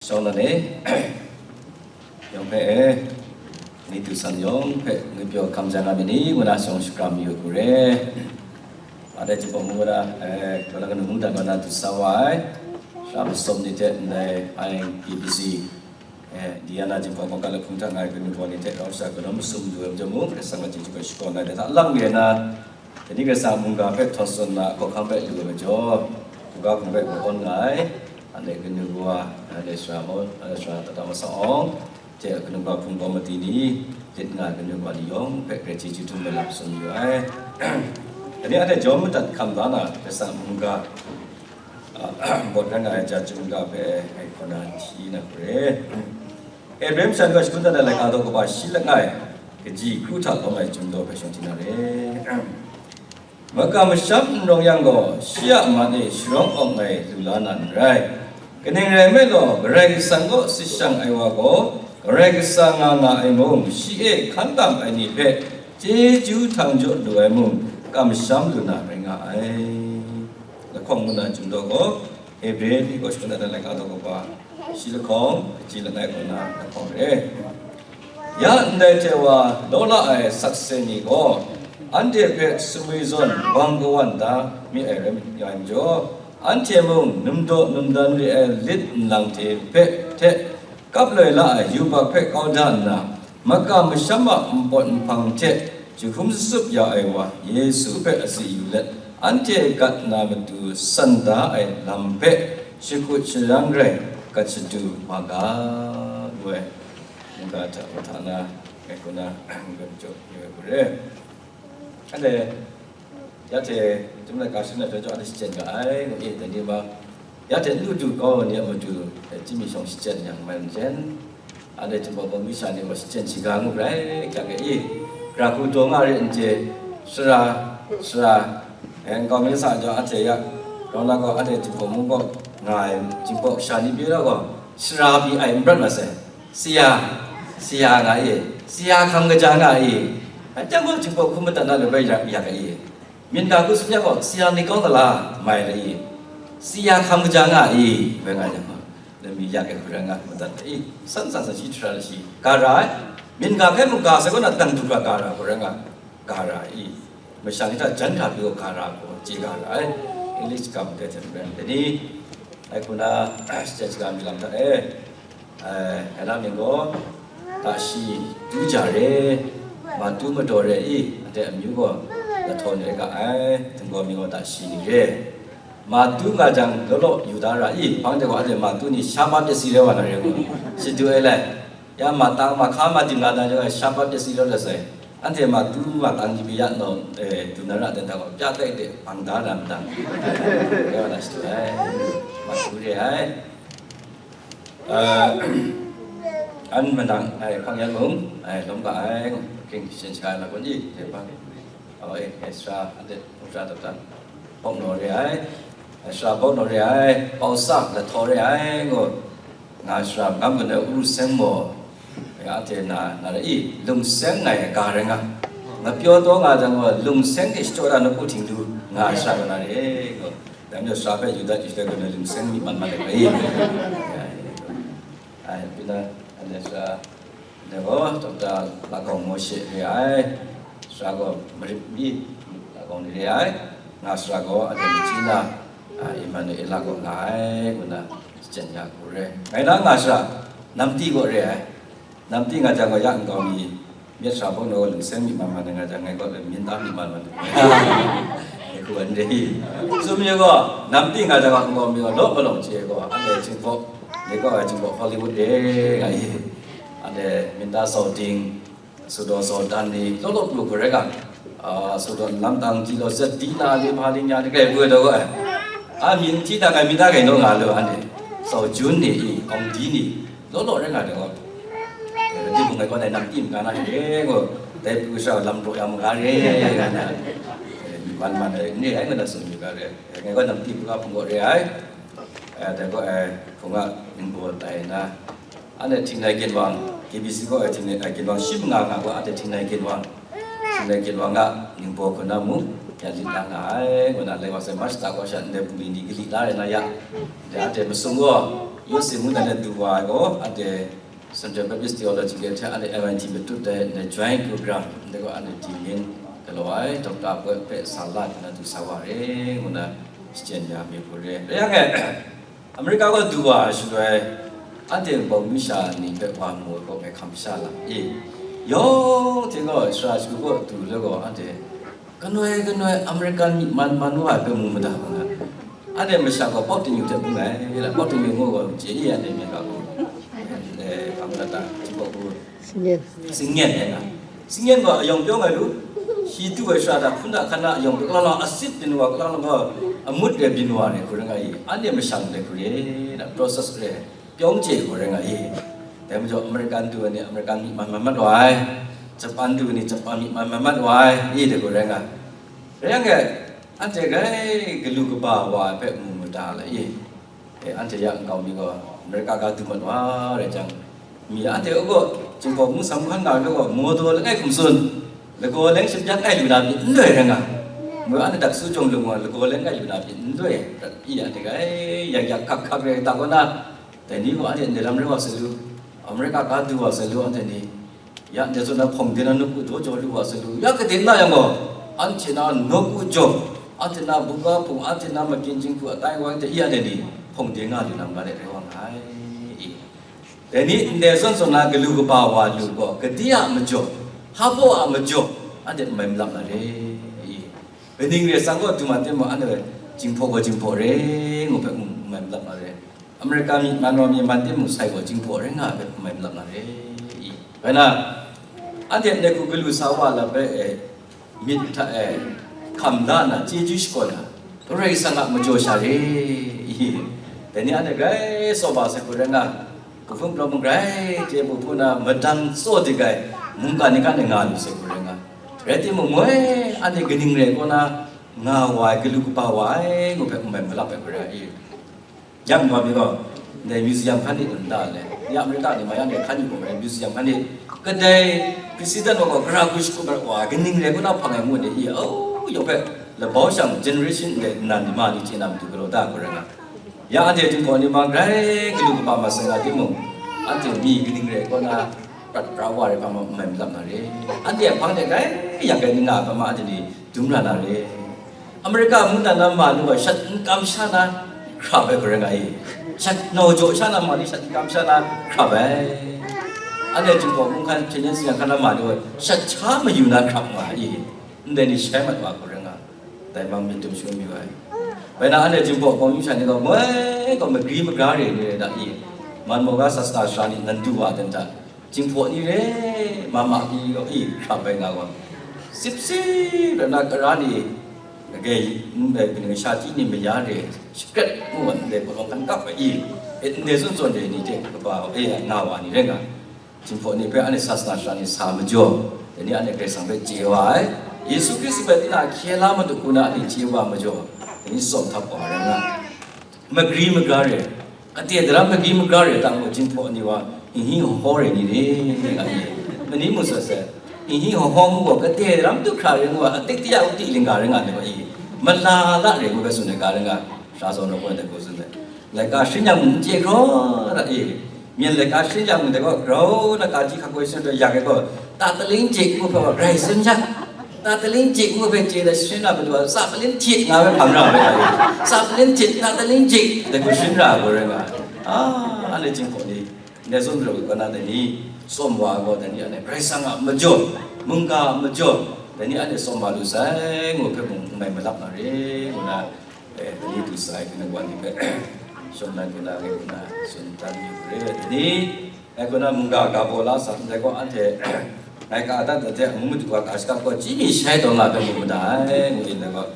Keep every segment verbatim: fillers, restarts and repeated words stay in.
Shawng na ni, yawng hpe e, ni du san yawng hpe ngwi pyaw hkam jang nga myit ni, ngu na shawng shakram yu ai hku re. Ada jingpawng mung na, eh, wala kanu mung dan wana du sa wa ai, shara masum ni hte ndai I P B C, eh, Diana jingpawng mung kala hkungtan nga ai kanu kaw ni hte rau sha kanu masum du ai majaw mung, Karai Kasang a chyeju hpe shakawn ai, dai hta lang mi ai na, Dai ni Karai Kasang mungga hpe htawn tsun na hkawhkam hpe lu ai majaw, hkungga hpung hpe kaw awn nga ai, anhte kanu kawa, anhte sara maw, anhte sara tata masang awng, hte kanu kawa hpung kaw mati ni, lit nga ai kanu kawa ni yawng hpe grai chyeju htum ai lam tsun yu ai. Dai ni anhte jawm madat hkam da na, Karai Kasang mungga, a, bawt rai nga ai ja chyum ga hpe ngai hkaw na hti na hku re. Ebrahim shan gaw shakun dan ai laika daw kaba shi langai, kaji kru hta lawm ai chyum daw hpe shawng hti na re. Makam masham n rawng yang gaw, shi a man e sharawng awng ai lu la na n rai. Kaning rai nme law, Karai Kasang kaw sit shang ai wa gaw, Karai Kasang nga nga ai mung, shi e hkan tam ai ni hpe chyeju htang jaw lu ai mung, kamsham lu na rai nga ai. Lahkawng ngu na chyum daw gaw, Hebre ni gaw shakun dan ai laika daw kaba, shi lahkawng, kaji langai kaw na lahkawng re. Ya ndai hte wa law la ai sakse ni gaw, anhte hpe sumwi zawn bang kawan da mi ai rai nga ai majaw, anhte mung num daw num dan re ai lit nlang hte hpe hte, kap loi la ai yubak hpe kau da nna, makam masham a npawt nhpang hte jahkum sasup ya ai wa Yesu hpe azi yu let, anhte gat na matu san da ai lam hpe shakut sharang rai gat shadu ma ga, ngu ai mungga hta, hta na, ngai hku na, ngu ai majaw, ngu ai hku re. Anhte, ya hte, chyum laika shing na jaw jaw anhte shachyen ga ai, ngu e, dai ni ma, ya hte n lu du kau ai ni a matu, eh, chyum mi shawng shachyen yang mai n jen, anhte chyum bawng mi sha ni gaw shachyen shiga ngu rai, kyak e i, gara hku taw nga re n chye, sara, sara, eh, nkau mi sa jaw anhte ya, rau na gaw anhte chyum bawng mung gaw nga ai, chyum bawng sha ni pyi la gaw, sara pyi ai n prat masai. Saya, saya nga i, saya hkam kaja nga i, anhte gaw chyum bawng hkum madat na labai yak, yak ai i, myin ga hku tsun yang gaw, saya ni kawng gala mai la i, saya hkam kaja nga i, bai nga yang gaw, lami yak ai hku rai nga madat ai i, san san san shi htra shi, ga ra ai, myin ga hpe mung ga sai kaw na, dang du ga, ga ra hku rai nga, ga ra ai i, masha ni hta jan hkra pyi gaw ga ra gaw, chye ga ra ai, English ga madat hte maren, dai ni, ai hku na, shachyen shaga mi lam hta e, Ai, ai na mying gaw, tashi tu ja re, matu madaw re i, anhte amyu gaw, lahtaw ni rai ga ai, htinggaw mying gaw tashi ni re. Matu nga jang, law law yu da ra i, hpang de gaw, anhte matu ni sha pa pyasi rai wa na re gaw, shadu ai lai. Ya matang, mahka madim la na jang, sha pa pyasi rai la sai. Anhte matu matang ni pyi ya naw, eh, du na ra dan da gaw, pya tai de, bang da na mada. Rai wa na shadu ai, matu re ai. Ah, an manang, ai, hpang yan mung, ai, lawm ga ai, king shin shaga ai makun i, de bang. Aw, e, ai, sara, ade, sara tap tap. Bawk naw re ai, ai, sara bawk naw re ai, pau sa, lahtaw re ai, ngo, nga sara, ngam gun ai, uru seng maw, ya, ade, na, na re i, lung seng ngai, ga re nga. Nga pyaw taw nga jang, lung seng de, shachyaw da, na ku ting du, nga sara, na re, ngo. Dai majaw sara hpe Yuda Israel kaw na ling seng myi man man ai hpe, ai, pyi na, anhte sara, anhte gaw, Doctor Lakawng Mawshe re ai, sara gaw Marit mi Lakawng ni re ai, nga sara gaw, anhte machyi na, a, Emmanuela kaw nga ai, ngu na, shachyen ya hku re. Ngai na nga sara, Namti kaw re ai. Namti nga jang gaw ya nkau mi, myit sara bawng naw lung seng myi man man ai nga jang, ngai gaw myin ta myi man man ai. Ngai hku wan re i. Tsun mi gaw, Namti nga jang gaw nkau mi gaw law malawng chye gaw, anhte Jinghpaw, ni gaw ai Jinghpaw Hollywood re nga i. Anhte myin ta sau ding, sudaw sau dan ni, law law pru hku rai ga. Ah, sutdawn lam tang ji law, zat di na li, hpa li nya di, grai boi taw gaw ai. A, myin hti dang ai, myin ta gai naw nga lu, anhte. Sau jun ni i, awng di ni, law law rai nga ai gaw. Eh, di mung ngai gaw nang tim nga na re, gaw. Dai pru sha lam raw yang mung nga re, nga na. Eh, man man ai, ni ai nga na tsun mi ga re. Eh, ngai gaw nang tim ga hpung gaw re ai. Eh, dai gaw ai, hpung a ningbaw tai na. Anhte Htingnai Ginwang, K B C gaw ai Htingnai, ai, Ginwang shi manga nga gaw, anhte Htingnai Ginwang, Htingnai Ginwang a ningbaw hku na mung, ya lit la nga ai, ngu na, lai wa sai, March ta gaw sha ndai bungli ni gali la rai na ya, ndai anhte masum gaw, Yawse ngu dan de du wa ai gaw, anhte Central Baptist Theological hte anhte M I T matut dai ndai joint program, ndai gaw anhte deacon galaw ai, Doctor Poi hpe sa la nna du sa wa re, ngu na shachyen ya mi hku re. Rai yang e, America gaw du wa ai shaloi, anhte nkau mi sha ni hpe wa mu ai gaw ngai hkam sha la e. Yawng hte gaw sara shagu gaw du le gaw anhte, kanoi kanoi American myi man man wa ai hpe mu mada mu nga. Anhte masha gaw Pawt Tingyu hte bung ai, la Pawt Tingyu ngu gaw, chye ni anhte myit ga gaw, eh, hpa ngu na ta, Jinghpaw hku, Singyen. Singyen ai nga. Singyen gaw ayawng pyaw nga lu, shi du ai shara da, hpun da hkan na ayawng pyaw, kalang lang asit byin wa, kalang lang gaw amut re byin wa re hku rai nga i, anhte masha ndai hku re, na process re, pyawng chye hku rai nga i. Dai majaw American du ai ni, American myi man man mat wa ai, Japan du ai ni, Japan myi man man mat wa ai, i dai hku rai nga. Rai yang e, anhte grai galu kaba wa ai hpe mu mada la i? E, anhte ya nkau mi gaw, America ga du mat wa rai jang, mi anhte u gaw, Jinghpaw hpung sam hkan nga ai hpe gaw, Mawdaw langai hkum tsun, lagaw leng shapyak ai lu na myit n loi rai nga. Mui anhte dak su jawng lung wa, lagaw leng ai lu na myit n loi, prat pyi anhte grai yak yak hkak hkak rai ta kaw na, dai ni gaw anhte ndai lam rai wa sa lu, America ga du wa sa lu, anhte ni, ya ndai zawn na hpawng de na nawku daw jaw lu wa sa lu, ya kade na yang gaw, anhte na nawku jaw, anhte na buga hpung, anhte na magin jinghku atai wang hte ya dai ni, hpawng de nga lu na ma let rai wa nga ai. I, dai ni ndai zawn zawn na galu kaba wa lu gaw, kade a majaw, hpa baw a majaw, anhte n mai malap na re. I, kaning re tsang gaw, du ma timung, anhte Jinghpaw gaw Jinghpaw re, ngu hpe n mai malap na re. America myi man wa myi man timung sai gaw Jinghpaw rai nga ai hpe n mai malap na re i. Bai na, anhte ndai hku galu sa wa lam hpe e, myit hta e hkam da nna, chyeju shakawn na, Karai Kasang a majaw sha re i. Dai ni anhte grai tsawm wa sai hku rai nga, kahpung palawng mung grai chye mu hpung na, madang tsaw dik ai mungkan ni kan e nga lu sai hku rai nga. Rai timung, moi anhte kaning rai kaw na nga wa ai, galu kaba wa ai, ngu hpe n mai malap ai hku rai i. Yang gaw mi gaw, ndai museum hkan de n da le, ya America ni ma yang de hkan yu gaw, museum hkan de, kadai president wa gaw, gara hku shagu mat wa, kaning rai kaw na hpang ai ngu ni i, au, yawng hpe, labau shang generation ndai nnan ni ma ni chye na matu galaw da ai hku rai nga. Ya anhte Jinghpaw ni ma grai galu kaba masai nga timung, anhte mi kaning rai kaw na, prat pra wa rai hpa ma, n mai malap na re. Anhte a hpang de grai yak ai ni nga ai hpa ma, anhte ni dum ra na re. America mungdan na ma lu ai shat n kam sha na hkrap ai hku rai nga i. Shat nau jaw sha na ma ni shat n kam sha na hkrap ai. Anhte Jinghpaw mung hkan hpyen yen tseng hkan na ma lu ai shat sha mayu na hkrap nga i. Ndai ni shai mat wa hku rai nga. Dai mang myit dum shangun mayu ai. Bai na anhte Jinghpaw hpawng yu sha ni gaw, moi gaw magri magra re ni rai da i. Man maw ga sasana sara ni nan du wa dan hta. Jinghpaw ni re, ma ma pyi gaw, i, hkrap ai nga gaw, sip sip rai na, kara ni, gai, n bai, bini sha chyi ni maya re, shakret ngu ai, ndai palawng hkan kap ai, i, e, ndai zawn zawn re ni hte kaba e nga wa ni rai nga. Jinghpaw ni hpe anhte sasana sara ni sa majaw, dai ni anhte Karai Kasang hpe chye wa ai, Yesu Hkristu hpe tinang hkye la Madu hku na anhte chye wa majaw, dai ni tsawm htap wa rai nga. Magri magra re, kade daram magri magra re, tang gaw Jinghpaw ni wa, hinghi hawhaw re ni re, nga ni, mani mu sat sat, hinghi hawhaw ngu gaw, kade daram du hkra re ngu wa, atik taya uti lingga re nga ni wa i, mala la re ngu hpe tsun ai ga re nga, sha zawn rawt ai hku tsun ai. Laika sharin yang mung n chye hkraw ra i, myen laika sharin yang mung dai gaw, grau na ka ji hkak koi sharin taw yak ai gaw, ta taling jik ngu hpe wa, rai tsun yang, ta taling jik ngu hpe chye ai, sharin na matu, sa palin htit nga hpe hpang ra ai, sa palin htit, ta taling jik, dai hku sharin ra ai gaw rai nga ai. A, anhte Jinghpaw ni, ndai zawn majaw kaw na dai ni, tsawm wa ai gaw, dai ni anhte Karai Kasang a majaw, mungga a majaw, dai ni anhte tsawm wa lu sai, ngu hpe mung n mai malap na re, ngu na, e, dai ni du sai, hkungga wan ni hpe, shawng nnan hku na, ngai hku na, tsun dan yu hku re, dai ni, ngai hku na mungga ga baw la sa ndai gaw, anhte, ngai ka dat dat hte, amu madu wa ka shakap gaw, chyi mi shai taw nga hpe mu mada ai, ngu yin dai gaw,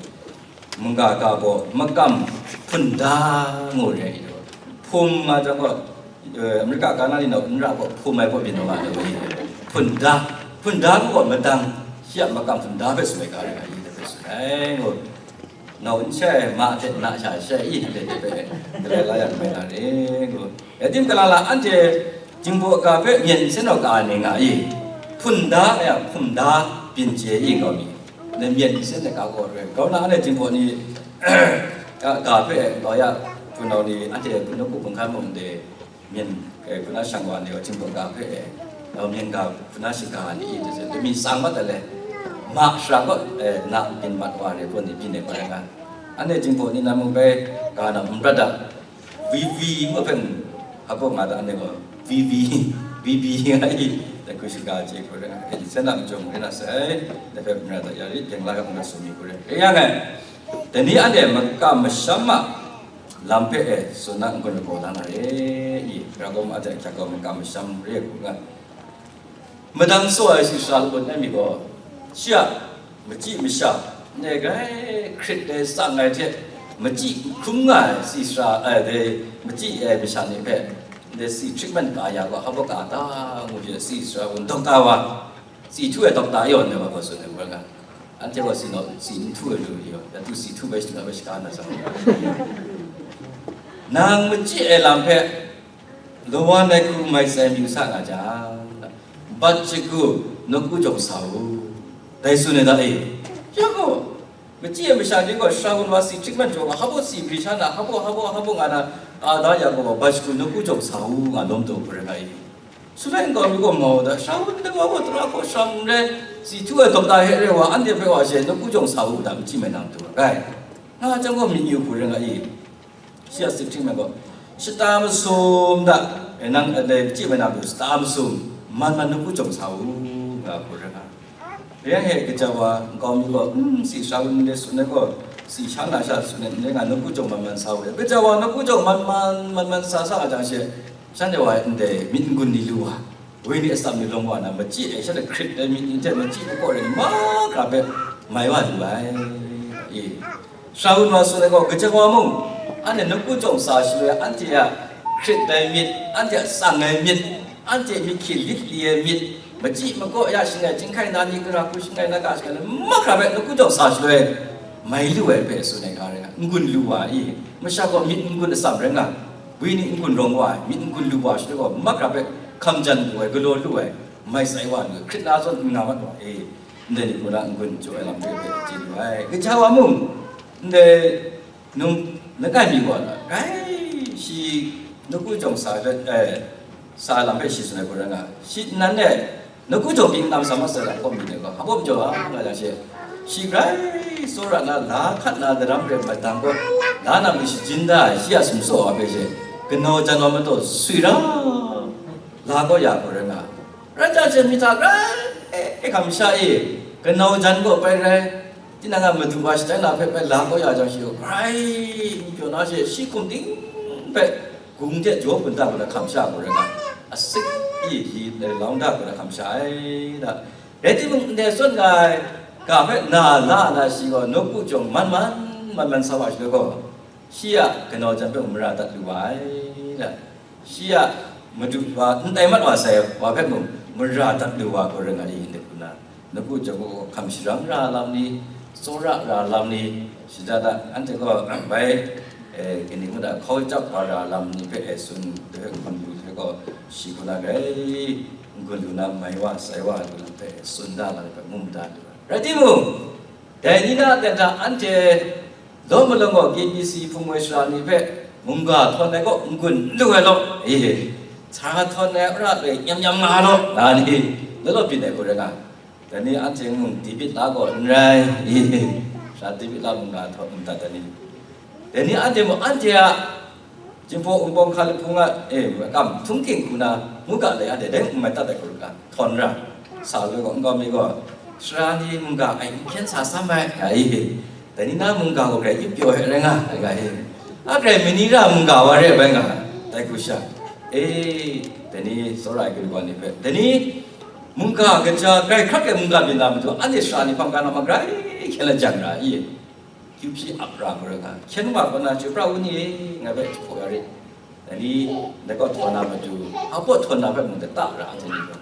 mungga ga baw, makam hpunda ngu re ai gaw, hpum nga jang gaw, e, America ga na ni nau n ra gaw, hpum ai baw byin taw nga ai gaw, hpunda, hpunda ngu gaw, madang, shi a makam hpunda hpe tsun ai ga re ai, dai hpe tsun ai, ngu. Nau n shai, ma hte na sha shai i, dai hpe galai la yang mai na re, ngu. Ya tim gala la, anhte Jinghpaw ga hpe myen nsen nau ka ai ni nga i, hpunda nga yang hpumda byin chye i, nkau mi, dai myen nsen ai ka gaw re. Grau na anhte Jinghpaw ni, ga, ga hpe, nkau ya, Hpunau ni anhte hpunau hku hpung hkan mung de, myen, eh, hpuna shang wa ni gaw, Jinghpaw ga hpe, eh, nau myen ga hpuna shiga ni, eh, lami tsang mat ai le, ma shara gaw, eh, na byin mat wa re, pawt ni byin ai gaw rai nga. Anhte Jinghpaw ni nan mung bai ga na n prat da, V V ngu hpe, hpa nga da, anhte gaw V V, V V nga i, dai hku shiga chye hku rai nga, eh, sen na majaw mung rai na sai, dai hpe mara da ya rit, byeng la ga mung rai sum mi hku rai. Rai yang e, dai ni anhte makam masham a, lam hpe e tsun na n-gun lagaw la na re i, Gara gaw ma hte ahkyak gaw makam masham re hku nga. Madang tsaw ai si sara lagun ai mi gaw, shi a machyi masha, ndai grai hkrit ai tsang ai hte machyi hkrum nga ai si sara, ai, dai machyi ai masha ni hpe, ndai si treatment ka ya gaw, hpa ka ta ngu hte si sara lagun dokta wa, si htu ai dokta yawn ai wa gaw tsun ai, ngu nga. Anhte gaw si naw, si n htu ai lu yaw, ya tu si htu bai shatu na bai shaka na sa. Nang machyi ai lam hpe, lawan ai hku mai sai mayu sa nga jang, bat shagu nawku jawng sa u, dai tsun ai da e. Ya gaw, machyi ai masha ni gaw, sara gun wa si treatment jaw ga, hpa baw si bri sha na, hpa baw, hpa baw, hpa baw nga na, ka da ya gaw, bat shagu nawku jawng sa u nga lawm taw hku rai nga i. Shaloi nkau mi gaw mau da, sara wun dai wa gaw tara hkaw shang n rai, si htu ai dokta hte rai wa, anhte hpe wa she nawku jawng sa u da, machyi mai na matu ai. Nga chyawm gaw myit yu hku rai nga i, shi a si hkring mai gaw, shata masum da, e, nang, e, machyi mai na matu shata masum, man man nawku jawng sa u, nga hku rai nga. Rai yang e, kaja wa nkau mi gaw, "Mm, si sara wun ndai tsun ai gaw, si sha na sha tsun ai ndai nga, nawku jawng man man sa u," kaja wa nawku jawng man man, man man sa sa nga jang she, shanhte wa ndai myit n-gun ni lu wa, wenyi atsam ni lawm wa na, machyi ai shanhte hkrit ai myit ni hte machyi makaw rai ni mahkra hpe mai wa lu ai. E, sara wun wa tsun ai gaw, kaja wa mung, anhte nawku jawng sa shaloi, anhte a hkrit ai myit, anhte a tsang ai myit, anhte myit hkyi lit li ai myit, machyi makaw ya shangai, chyinghkai na ni, gara hku shangai, na ga shangai, mahkra hpe nawku jawng sa shaloi, mai lu ai hpe tsun ai ga rai nga, n-gun lu wa i, masha gaw myit n-gun atsam rai nga, wenyi n-gun rawng wa ai, myit n-gun lu wa shaloi gaw, mahkra hpe hkam jan lu ai, galaw lu ai, mai tsai wa lu ai, hkrit na zawn n nga mat wa i, ndai ni hku na n-gun jaw ai lam hpe hpe chye lu ai. Kaja wa mung, ndai num langai mi gaw na, grai shi nawku jawng sa ai, eh, sa ai lam hpe shi tsun ai hku rai nga, shi nnan e nawku jawng pyi n na masam masai lam hkawm mi dai gaw, hpa baw majaw a nga yang she, shi grai tsawra na, la hkat na daram rai madang gaw, la na mung shajin da ai, shi a sumsaw wa hpe she, kanau jan wa mataw swi ra la kau ya hku rai nga. Rai jang she, myit hta grai e kamsha e, kanau jan gaw pai rai, tinang a madu wa shatai na hpe bai la kau ya jang, shi gaw grai n pyaw na she, shi hkum ting hpe gung hte jaw bun da hku na hkam sha hku rai nga, asik i hti laung da hku na hkam sha ai da. Rai timung, ndai tsun nga ai ga hpe na la na, shi gaw nawku jawng man man, man man sa wa shaloi gaw, shi a kanau jan hpe mara dat lu wa ai da. Shi a madu wa n tai mat wa sai wa hpe mung mara dat lu wa hku rai nga i, ndai hku na, nawku jawng gaw hkam sharang ra lam ni, tsawra ra lam ni, shada da, anhte gaw bai, eh, kaning ngu da, hkau chyap wa ra lam ni hpe, eh, tsun hpe n-gun lu hte gaw, shi hku na grai n-gun lu na, mai wa, sai wa lu na hpe tsun da lam hpe mu mada lu ai. Rai timung, dai ni na a ten hta anhte law malawng gaw K B C hpung woi sara ni hpe mungga htawn ai kaw n-gun n lu ai law, e, sara htawn ai ara loi nyam nyam nga law, nga ni, law law byin ai hku rai nga. Dai ni anhte mung David la gaw n rai, e, sara David la mungga htawn n dat ai ni. Dai ni anhte mung anhte a Jinghpaw Wunpawng hkan lahpung a, e, makam htunghking hku na, mungga lai anhte dai n mai tat ai hku rai nga, htawn ra, sa loi gaw, nkau mi gaw, sara ni mungga ai n hkyen sa sam ai, nga i, dai ni na mungga gaw grai ip pyaw ai rai nga, rai nga i, a grai mani ra mungga wa re ai bai nga, dai hku sha, e, dai ni tsawra ai ginau ni hpe, dai ni mungga kaja grai hkrak ai mungga byin na matu, anhte sara ni hpang ga na ma grai hkyen la jang ra i, Yu hpyi ap ra hku rai nga, hkyen wa kaw na, Chyoi pra u ni e, ngai hpe jahpaw ya rit. Dai ni, ndai kaw htawn na matu, hpa baw htawn na hpe mung data ra, anhte ni gaw.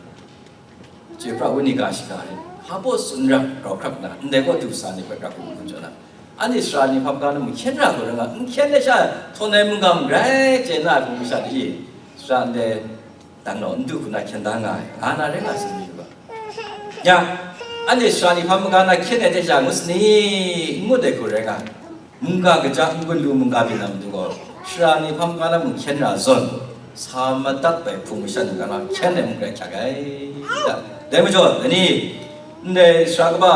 Chyoi pra u ni ga shiga rit. Hpa baw tsun ra, grau hkrap nna, ndai kaw du sa ni hpe grau hkrum hkrum jaw na. Anhte sara ni hpang ga na mung hkyen ra hku rai nga, n hkyen ai sha, htawn ai mungga mung grai chye na ai hpung masha ni, sara ndai, dang naw n du hku na hkyen da nga ai, nga na rai nga, tsun mi yu ga. Ya, anhte sara ni hpang maga na hkyen ai hte sha ngut sani, n ngut ai hku rai nga, mungga kaja n-gun lu mungga byin na matu gaw, Sara ni hpang ga na mung hkyen ra zawn, sa madat ai hpung masha ni ga na hkyen ai mung grai hkyak ai. Dai majaw, dai ni, ndai sara kaba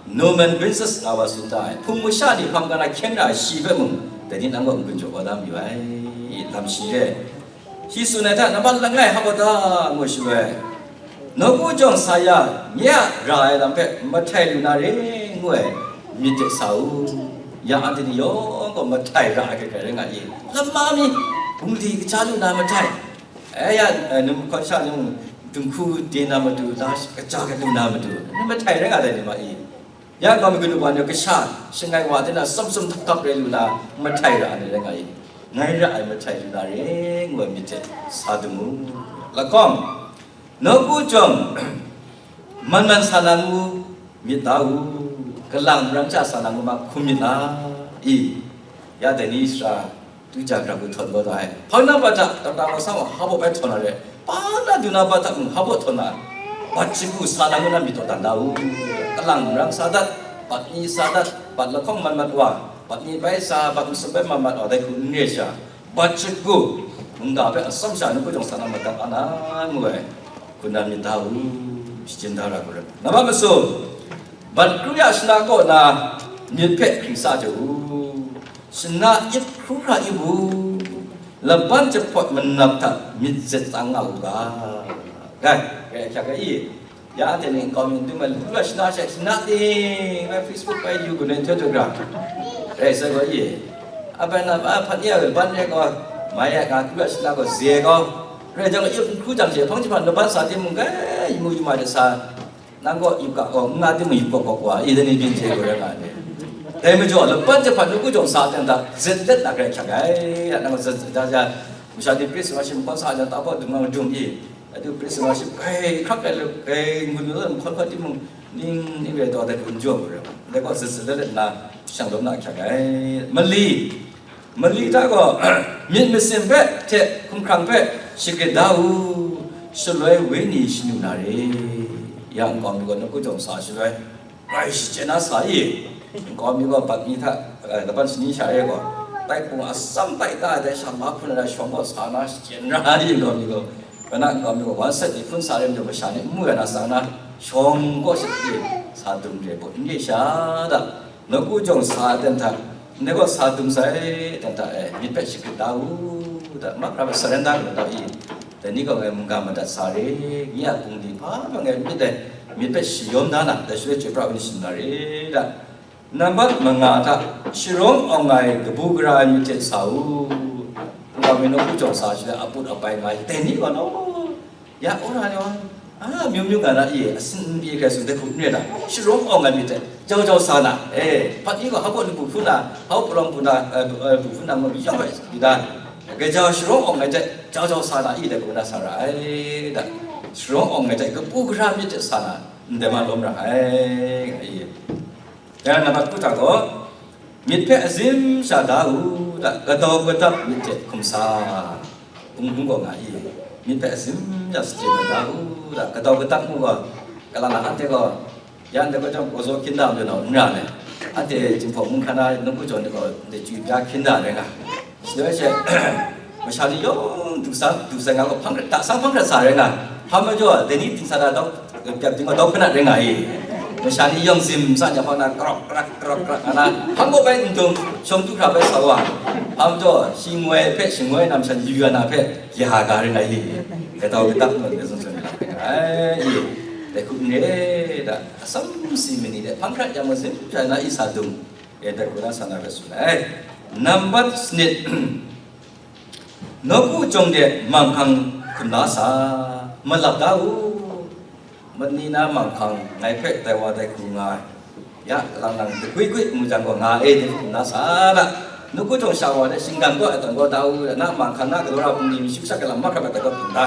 Norman Vincent nga wa tsun da ai, hpung masha ni hpang ga na hkyen ra ai shi hpe mung, dai ni nang gaw n-gun jaw kau da mayu ai, lam shi re. Shi tsun ai hta, nambat langai hap wa ta, ngu shaloi, nawku jawng sa ya, nye a ra ai lam hpe mahtai lu na re, ngu ai, myit de sa u. Ya anhte ni yawng gaw mahtai ra ai hkrai hkrai rai nga i, lama mi, bungli kaja lu na mahtai, e ya, e, num hkawn sha num, dinghku de na matu, la kaja lu na matu, mahtai rai nga dai ni ma i. Ya gaw, maganu wa ni kasha shangai wa de na, tsum tsum htap htap rai lu na, mahtai ra ai rai nga i, ngai ra ai mahtai lu na re, ngu ai myit hte sa dum u. Lahkawng, nawku jawng, man man sa na ngu myit da u, kalang marang ja sa na ngu ma hkum myit la i? Ya dai ni sara, tu ja grang hku htawn kau da ai. Hpang na bat hta, tata wa sa wa hpa baw bai htawn na re, pa na du na bat hta mung hpa baw htawn na, bat shagu sa na ngu na myit taw dan da u. Kalang marang sa dat, bat mi sa dat, bat lahkawng mat mat wa, bat mi bai sa, bat masum bai mat mat wa, dai hku n re sha, bat shagu, mungga hpe atsawm sha nawku jawng sa na madat a na, ngu ai, hku na myit da u, shachyen da ra hku rai. Nambat masum, bat kru ya shana kaw na myit hpe hkring sa jaw u. Shana ip hkru hkra ip u, laban jahpawt manap hta myit zet tsang nga u ga. Gai, gai hkyak ga i, ya anhte ni nkau mi n dum ai, hkru hkra shana she, shana ting, bai Facebook bai yu gu na, Telegram. Rai sai gaw i, a bai na, a hpat ni a laban re gaw, mai ai nga hkru hkra shana gaw ze gaw, rai jang ip n hkru jang she, hpang jahpan laban sa timung, gai, yu mu yu ma de sa, nang gaw yup ga gaw, n nga timung yup gaw gaw wa, i dai ni byin hte gaw rai nga ai. Dai majaw, laban jahpan nawku jawng sa ten hta, zet let na grai hkyak ai, ya nang zet, zet, ja, ja, masha ni praise and worship hkawn sa jan, ta gaw dum nga madum i, adu praise and worship, grai hkrak ai, grai ngun lu, hkawn hkawn timung, ning, ning rai taw, dai hku n jaw gaw rai nga, dai gaw zet, zet let let na, shang lawm na hkyak ai. Mali, Mali hta gaw, myit masin hpe hte hkumhkrang hpe shagrit da u, shaloi wenyi shanu na re. Ya nkau mi gaw nawku jawng sa shaloi, grai shachyen na sa i, nkau mi gaw bat mi hta, eh, laban shani sha re gaw, tai hpung atsam tai ta ai dai sha mahpun ai shawng gaw sa na shachyen ra i, nkau mi gaw. Kanak nkau mi gaw wan set ni hpun sa re majaw, masha ni n mu ai na tsang na, shawng gaw shachyen sa dum re, bawt n re sha da. Nawku jawng sa ai ten hta, ndai gaw sa dum sai ten hta e, myit hpe shagrit da u, da, mahkra hpe surrender lu da i, dai ni gaw ngai mungga madat sa re, nye a bungli hpa hpe ngai myit ai, myit hpe shayawm da na, dai shaloi chyoi pra ai ni shanu na re, da. Nambat manga hta, sharawng awng ai kabu gara ai myit hte sa u, nkau mi nawku jawng sa shaloi, a put a pai nga ai, dai ni gaw law, ya, wora ni wa, a, myu myu nga na i, asin n pyi hkrai tsun dai hku n rai ta? Sharawng awng ai myit hte jau jau sa na, e, hpat ni gaw hpa gaw labu hpun na, hpa gaw palawng hpun na, e, bu, e, bu hpun na, ngu mayawng hpe yu da, gaja sharawng awng ai hte jau jau sa na i, dai hku na sa ra ai, da. Sharawng awng ai hte kabu gara myit hte sa na, ndai ma lawm ra ai, nga i. Dai na hku hta gaw, myit hpe azim sha da u, da, kadau kadap myit hte hkum sa, bung bung gaw nga i, myit hpe azim ya sachye na da u, da, kadau kadap ngu gaw, kalang na anhte gaw, ya ndai gaw chyawm, gaw zaw hkyin da majaw nau n ra ai, anhte Jinghpaw mung hkan na nawku jawng de gaw, ndai chyu bya hkyin da rai nga. Shaloi she, masha ni yawng du sa, du sai nga gaw, hpang hkrat, da sang hpang hkrat sa rai nga. Hpa majaw, dai ni ding sa na dau, pyap ding gaw dau hkanat rai nga i. Masha ni yawng zim sa ni hpang na, krawk, krak, krawk, krak nga na, hpang gaw bai n dum, shawng du hkra bai sa wa. Hpa majaw, shingwai hpe, shingwai nam shan yu ya na hpe, ya ga rai nga i. Kadau kadap ngu ai zawn zawn rai nga ai i. Dai hku n re, da, atsam si mani de, hpang hkrat yang mazim, ya na i sa dum. E, dai hku na sa na rai tsun ai. Nambat sanit, nawku jawng de manghkang hkum la sa, malap da u, mani na manghkang ngai hpe dai wa dai hku nga ai. Ya, kalang nang dagwi gwi mu jang gaw nga e, dai hkum na sa na, nawku jawng sha wa de shinggan gaw ai tawn gaw da u, na manghkang na galaw ra bungli mi shing sha galam mahkra ai tawn gaw hpung da,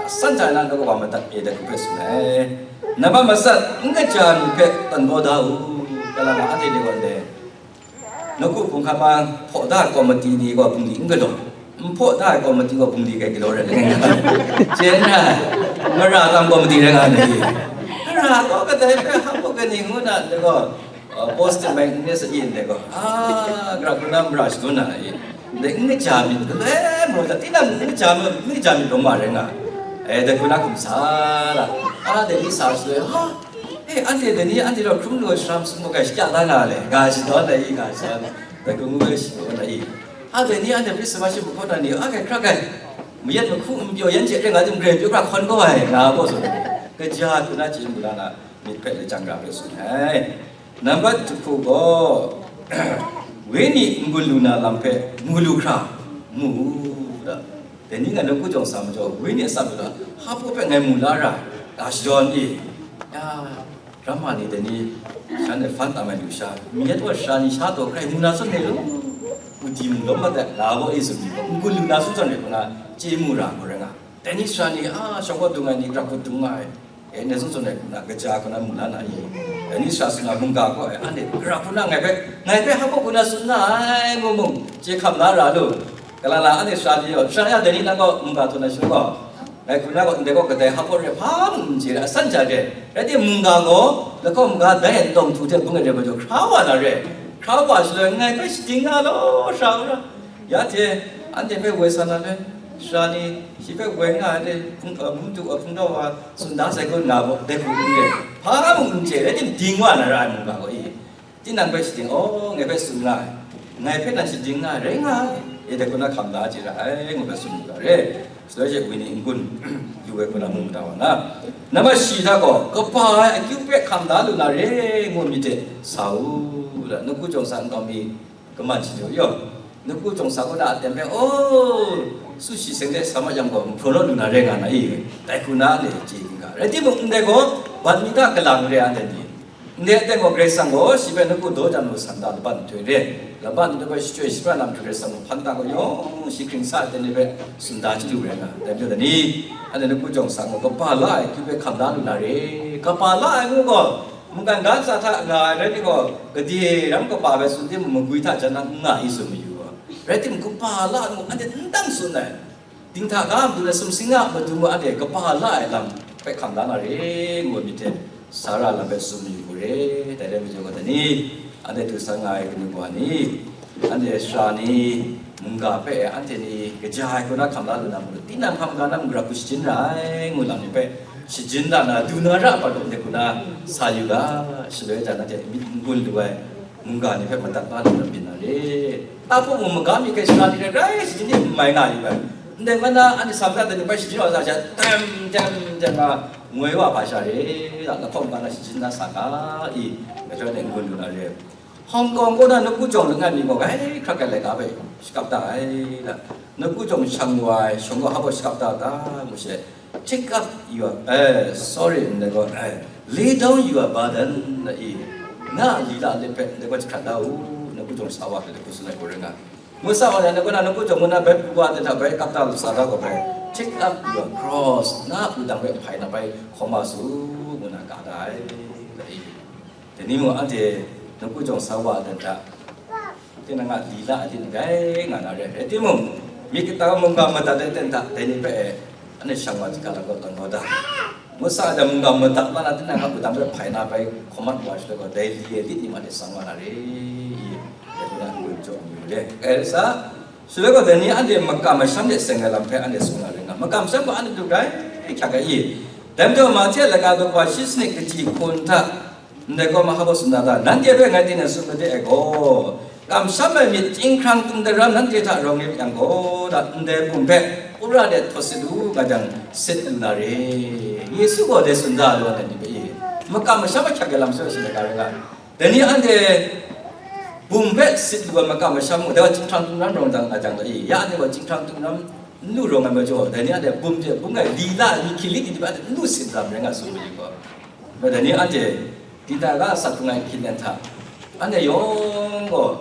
san hta na, nawku wa madat e, dai hku hpe tsun ai. Nambat matsat, n kaja myit hpe tawn gaw da u, kalang nang anhte ni gaw ndai Nawku hpung hkam a hpaw da ai kawmati ni gaw bungli n galaw, n hpaw da ai kawmati gaw bungli grai galaw rai nga ai. Chyen na, mara tam kawmati rai nga ai ni? Mara gaw kadai hpe hap gaw, kaning ngu na ndai gaw, uh, post mai n rai sa i ndai gaw, a, gara hku na mara shangun na i. Ndai n kaja myit, galoi marawng hta, tinang n kaja myit, n kaja myit rawng wa rai nga. E, dai hku na hkum sa la. A, dai ni sa shaloi, ha, e, anhte dai ni, anhte rau hkrum lu ai saram sum gai shakya da nga le, ga shadawn ai i, ga shadawn, dai hku ngu ai shadawn ai i. A, dai ni, anhte Krismas shi mahkaw na ni, a, gai hkra gai. Mayat mahku n pyaw yan hte rai nga tim, grai pyaw hkra hkawn kau ai, nga gaw tsun. Kaja hku na chye mu la na, myit hpe lajang ra hpe tsun ai. Nambat jahku gaw, wenyi n-gun lu na lam hpe mu lu hkra mu u da. Dai ni ngai nawku jawng sa majaw, wenyi atsam lu na, hpa hpe ngai mu la ra, ga shadawn e. Ya, drama ni dai ni, shan e fan tam ai lu sha, myit wa sha ni sha taw hkrai mu na tsun ai lu, u di mu lawm mat ai, la gaw e tsun ni gaw, n-gun lu na tsun tsun rai hku na, chye mu ra hku rai nga. Dai ni sha ni, a, shawng kaw dung ai ni, grap hku dung nga ai. E, ndai tsun tsun ai hku na, kaja hku na mu la na i? Dai ni sha tsun na mungga gaw, e, anhte grap hku na ngai hpe, ngai hpe hpa hku na tsun na ai, ngu mung, chye hkam na ra lu. Kalala anhte sha ni gaw, sha ya dai ni nang gaw mungga htaw na shadawn gaw, ngai hku na gaw, ndai gaw kadai hpa gaw re hpa mung n chye ai, asan ja re. Rai timung, mungga gaw, lahkawng maga dai nhtawng htu hte bung ai re majaw, hkra wa na re. Hkra wa shaloi, ngai hpe shading nga law, sha u ra. Ya hte, anhte hpe woi sa na le, sara ni, shi hpe woi nga ai le, hpung, uh, hpung du, uh, hpung daw wa, tsun da sai gaw nga gaw, dai hku n re. Hpa mung n chye, rai tim ding wa na ra ai mungga gaw i? Tinang hpe shading, aw, ngai hpe tsun nga ai, ngai hpe nan shading nga ai, rai nga ai, e dai hku na hkam da chye ra ai, ngu hpe tsun mu ga re. Shaloi she wenyi n-gun lu ai hku na mu mada wa na. Nambat shi hta gaw, kaba ai akyu hpe hkam da lu na re, ngu myit de sa u, la, nawku jawng sa nkau mi, kaman shadu yaw, nawku jawng sa kaw na aten hpe, aw, su shi seng de sa ma yang gaw, mahpraw naw lu na rai nga na i? Dai hku na le chye ginga. Rai timung, ndai gaw, ban mi hta kalang re ai ni, ndai aten gaw, Karai Kasang gaw shi hpe nawku daw jan lu san da laban nhtoi re, laban nhtoi hpe shachyoi shapran na matu Karai Kasang gaw hpan ta gaw, yawng shi hkring sa ai aten ni hpe tsun da chyalu rai nga. Dai majaw dai ni, anhte nawku jawng sa gaw, kaba la ai akyu hpe hkam da lu na re, kaba la ai ngu gaw, mungkan ga ntsa hta nga ai rai ni gaw, gade ram kaba bai tsun timung, magwi hta jan na n nga i tsun mayu gaw, rai timung, kaba la ai mung anhte n dang tsun ai. Dinghta ga matu na sumsing a matu mung anhte kaba la ai lam hpe hkam da na re, ngu ai myit hte, sara lam hpe tsun mayu gaw re. Dai rai majaw gaw, dai ni, anhte du san nga ai kanu kawa ni, anhte sara ni, mungga hpe anhte ni kaja ai hku na hkam la lu na matu, tinang hpa maga na mung grau hku shajin ra ai, ngu lam ni hpe, shajin da na, du na ra ai hpa gaw ndai hku na sa yu ga, shaloi jan anhte myit n-gun lu ai mungga ni hpe madat ma lu na byin na re. Tahpung mung maga mi hkrai sara ni hkrai rai shajin ni n mai nga yu ai. Ndai ngu na, anhte sa madat dai ni bai shajin wa sa sha, tem, tem, tem nga, ngoi wa hpa sha re, lahkawng maga na shajin na sa ga i, grai rai n-gun lu na re. Hong Kong kaw na nawku jawng langai mi gaw, grai hkrat grai laika hpe shakap da ai, da. Nawku jawng shang wa ai, shawng gaw hpa gaw shakap da ta, ngu she, take up your, eh, sorry, ndai gaw, eh, lay down your burden, da i, na lila lit hpe, ndai gaw jahkrat da u, nawku jawng sa wa hpe, hku tsun ai hku rai nga. Ngu sa wa yang, ndai gaw na nawku jawng ngu na bai pru wa ai hta bai kap da sa da gaw bai, take up your cross, na wudang hpe hpai na bai hkawm wa su, ngu na ga da ai, da i. Dai ni mung anhte nawku jawng sa wa ai hta, tinang a lila a lit gai nga na re. Rai timung, myit kata mungga madat ai ten hta, dai ni hpe e, anhte shang wa jahkrat ai gaw tawn kau da. Ngu sa ai jang, mungga madat la na, tinang a wudang hpe hpai na bai hkawm mat wa shaloi gaw, dai li ai lit ni mung anhte tsang wa na re i? Dai hku na n-gun jaw mayu re. Rai sa, shaloi gaw, dai ni anhte makam masham de seng ai lam hpe anhte tsun na rai nga, makam masham gaw anhte du grai hkyak ai i? Dai majaw, Mahte a laika daw shi sanit kaji hkun hta, ndai gaw mahka gaw tsun na ta? Nanhte hpe ngai tinang tsun made ai gaw, kamsham ai myit chyinghkrang tum daram nanhte hta rawng rit yang gaw, da, ndai bum hpe wora de htaw sit u nga jang, sit lu na re. Yesu gaw dai tsun da ai law, dai ni hpe i? Makam masham ahkyak ai lam shaw ai sumsing rai nga, dai ni anhte bum hpe sit lu ai makam masham mung, dai wa chyinghkrang tum daram rawng jang nga jang, da i? Ya anhte gaw chyinghkrang tum daram n lu rawng ai majaw, dai ni anhte bum hte bung ai lila ai myi hkying lit ni hpe anhte n lu sit daram rai nga, tsun mayu gaw. Bai dai ni anhte, Dingta ga asak hkrung ai hkying len hta, anhte yawng gaw,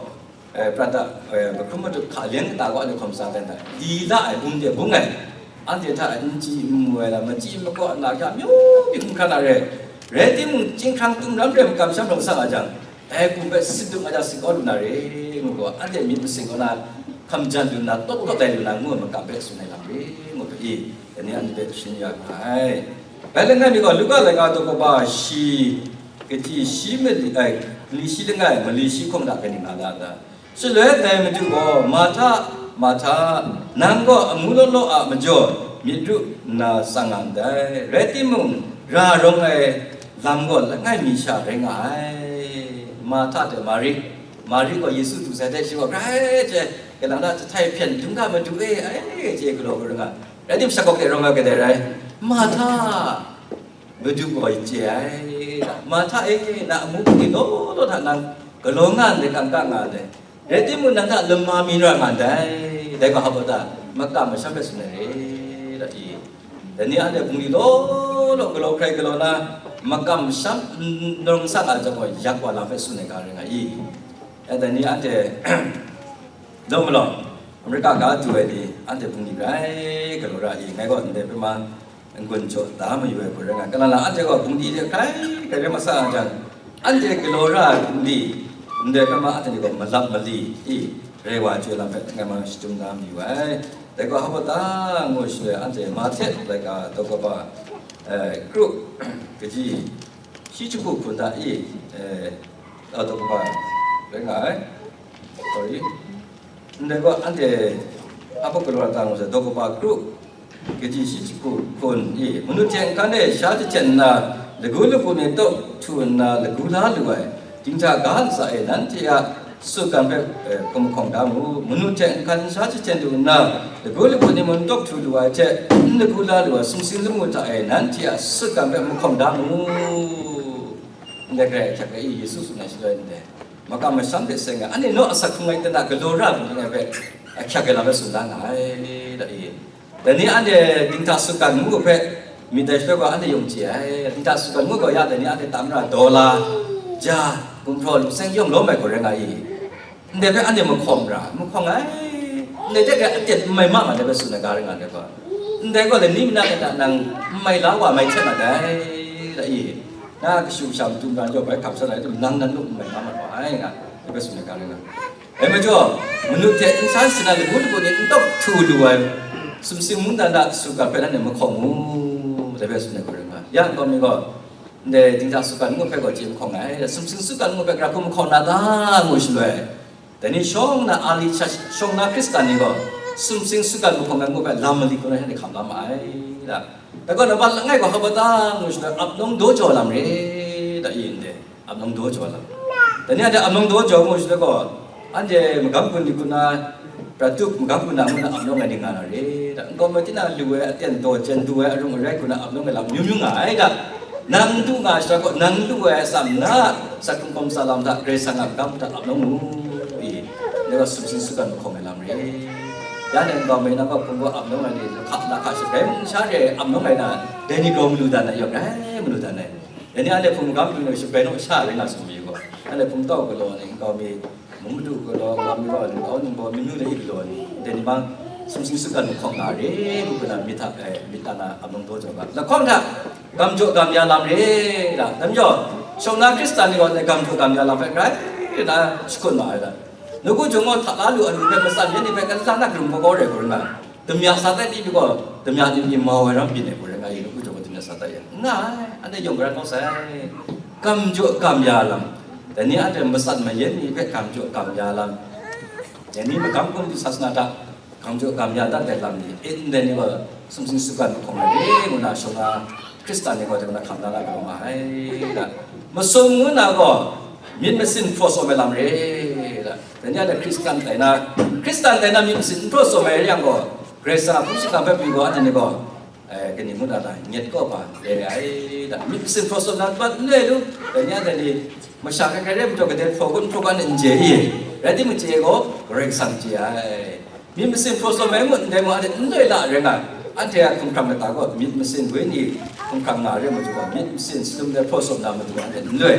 eh, prat da, eh, mahkrum matut hka leng kata gaw anhte hkawm sa dan hta, lila ai, bum de bung ai, anhte hta n chyi n mu ai lam, machyi makaw na hkya myu myu hkrum hkra na re. Rai timung, chyinghkrang tum daram re makam masham rawng sa nga jang, dai bum hpe sit du nga jang, sit kau lu na re, ngu gaw, anhte myit masin kaw na hkam jan lu na, tawt kau tai lu na, ngu ai makam hpe tsun ai lam re, ngu hpe i, dai ni anhte hpe sharin ya nga ai. Bai langai mi gaw, Luka laika daw kaba shi, kaji shi mali, ai, mali shi langai, mali shi hkawng hta kaning nga la ai ta? Shaloi dai Madu gaw, Marhta, Mahta, nang gaw amu law law a majaw myit ru nna tsang nga ndai, rai timung, ra rawng ai lam gaw langai mi sha rai nga ai. Mahta hte Mari, Mari gaw Yesu du sai hte shi gaw grai hte, kalang na jahtai hpyen dum ga madu e, ai, chye galaw kau ring nga. Rai tim, shakawk de rawng ai kadai rai? Mahta, Madu gaw chye ai. Mahta e, na amu hpung ni law law hta nang galaw nga ndai, kangka nga ndai, rai timung, nang hta lama mi ra nga ndai. Dai gaw hpa ta, makam masham hpe tsun ai re, da i. Dai ni anhte hpung ni law law galaw hkrai galaw na, makam masham n-, n-, nawng sang a jang gaw, yak wa lam hpe tsun ai ga rai nga i. Dai ni anhte, Law malawng, Amerika ga du ai ni, anhte hpung ni grai galaw ra i, ngai gaw ndai hpe ma n-gun jaw da mayu ai hku rai nga, kalang lang anhte gaw hpung ni de hkrai grai rai masa ai jang, anhte galaw ra ai hpung ni, ndai hpe ma anhte ni gaw malap mali i, rai wa ai lam hpe ngai ma shadum da mayu ai. Dai gaw hpa ta ngu shaloi, anhte Mahte laika daw kaba, eh, kru kaji shi jahku hkun hta i, eh, daw kaba rai nga ai. Sorry. Ndai gaw anhte hpa galaw ra ta ngu sai, daw kaba kru kaji shi jahku hkun i, manu hte nhkan e sha jahten nna, lagu lagu ni tawk htu nna lagu la lu ai, dinghta ga ntsa e nanhte a sutgan hpe, eh, hkum mahkawng da mu. Manu hte nhkan sha jahten lu nna, lagu lagu ni mung tawk htu lu ai hte n lagu la lu ai sumsing lamu hta e nanhte a sutgan hpe mahkawng da mu. Ndai garai ahkyak ai i, Yesu tsun ai shaloi ndai makam masham hte seng ai, anhte naw asak hkrung ai hte na galaw ra ai ni ngai hpe ahkyak ai lam hpe tsun da nga ai, da i. Dai ni anhte dinghta sutgan ngu hpe myit dai shaloi gaw anhte yawng chye ai. Dinghta sutgan ngu gaw ya, dai ni anhte tam ra daw la, ja, gumhpraw, lu seng yawng lawm ai gaw rai nga i. Ndai hpe anhte mahkawng ra, mahkawng ai. Ndai hte grai aten n mai ma ma dai hpe tsun ai ga rai nga ai gaw. Ndai gaw lani mi na hta nang n mai la wa mai hte na dai, da i. Na kashu kasha matu mara jaw bai hkap san ai hte nang nan lu n mai nga mat wa ai nga, dai hpe tsun ai ga rai nga. Dai majaw, manu hte n san sina lagu lagu ni n tawk htu lu ai, sumsing mungdan a sutgan hpe nanhte mahkawng mu, dai hpe tsun ai hku rai nga. Ya nkau mi gaw, ndai dinghta sutgan ngu hpe gaw chye mahkawng ai, sumsing sutgan ngu hpe gara hku mahkawng na ta ngu shaloi, dai ni shawng na ali sha, shawng na Hkristan ni gaw, sumsing sutgan mahkawng ai ngu hpe lam mali hku na shanhte hkam la ma ai, da. Dai gaw, nambat langai gaw hpa ta ngu shaloi, ap nawng daw jaw lam re, da i ndai. Ap nawng daw jaw lam. Dai ni anhte ap nawng daw jaw ngu shaloi gaw, anhte magam gun ni hku na, prat tup magam gun na ngu na ap nawng ai ni nga na re, da. Nkau mi, tinang lu ai aten daw jen du ai arung arai hku na ap nawng ai lam amyu myu nga ai, da. Nang du nga ai sha gaw, nang lu ai atsam na, asak hkrung hkawm sa lam hta, Karai Kasang a magam hta ap nawng mu i, dai gaw sumsing sutgan mahkawng ai lam re. Ya nang nkau mi, nang gaw hpung gaw ap nawng ai ni, lahka lahka shabai sha re ap nawng ai na, dai ni gaw malu dan ai, yawng rai malu dan ai. Dai ni anhte hpung magam hpung ni shabai naw sha rai nga sung mi gaw, anhte hpung tau galaw ni, nkau mi, mung madu galaw, nkau mi gaw, nkau ningbaw, manu le i galaw ni, dai ni ma, sumsing sutgan mahkawng nga re, ngu hku na myit hta, eh, myit hta na ap nawng daw jaw ga. Lahkawng hta, gam jaw gam ya lam re, da. Dai majaw, shawng na Hkristan ni gaw, dai gam jaw gam ya lam hpe grai na shakut ma ai, da. Nawku jawng gaw hta la lu ai lu hpe, matsat mayat ni hpe, kala na karum kau kau rai hku rai nga. Damya sa tai pyi gaw, damya ni pyi mau ai ram byin ai hku rai nga i, nawku jawng gaw damya sa tai yang, n nga ai, anhte yawng gara kau sai. Gam jaw gam ya lam, dai ni anhte matsat mayat ni hpe gam jaw gam ya lam, dai ni magam hkum di sasana hta gam jaw gam ya dat ai lam ni, e, ndai ni gaw sumsing sutgan mahkawng ai re ngu na shawng na Hkristan ni gaw dai na hkam da na gaw ma ai, da. Masum ngu na gaw myit masin hpraw sawm ai lam re, da. Dai ni anhte Hkristan tai na, Hkristan tai na myit masin n hpraw sawm ai re yang gaw, Karai Kasang a hpung shingkang hpe pyi gaw, anhte ni gaw, eh, kaning ngu na ta, nyet kau hpa re ai, da. Myit masin hpraw sawm na bat n re lu, dai ni anhte ni masha hkrai hkrai re majaw, gade hpraw gun hpraw gun n chye i, rai timung, chye gaw Karai Kasang chye ai. Myit masin hpraw sawm ai ngut ndai mung, anhte n loi la rai nga, anhte a hkumhkrang lata gaw myit masin wenyi hkumhkrang nga re majaw gaw, myit masin salum dai hpraw sawm na matu anhte n loi.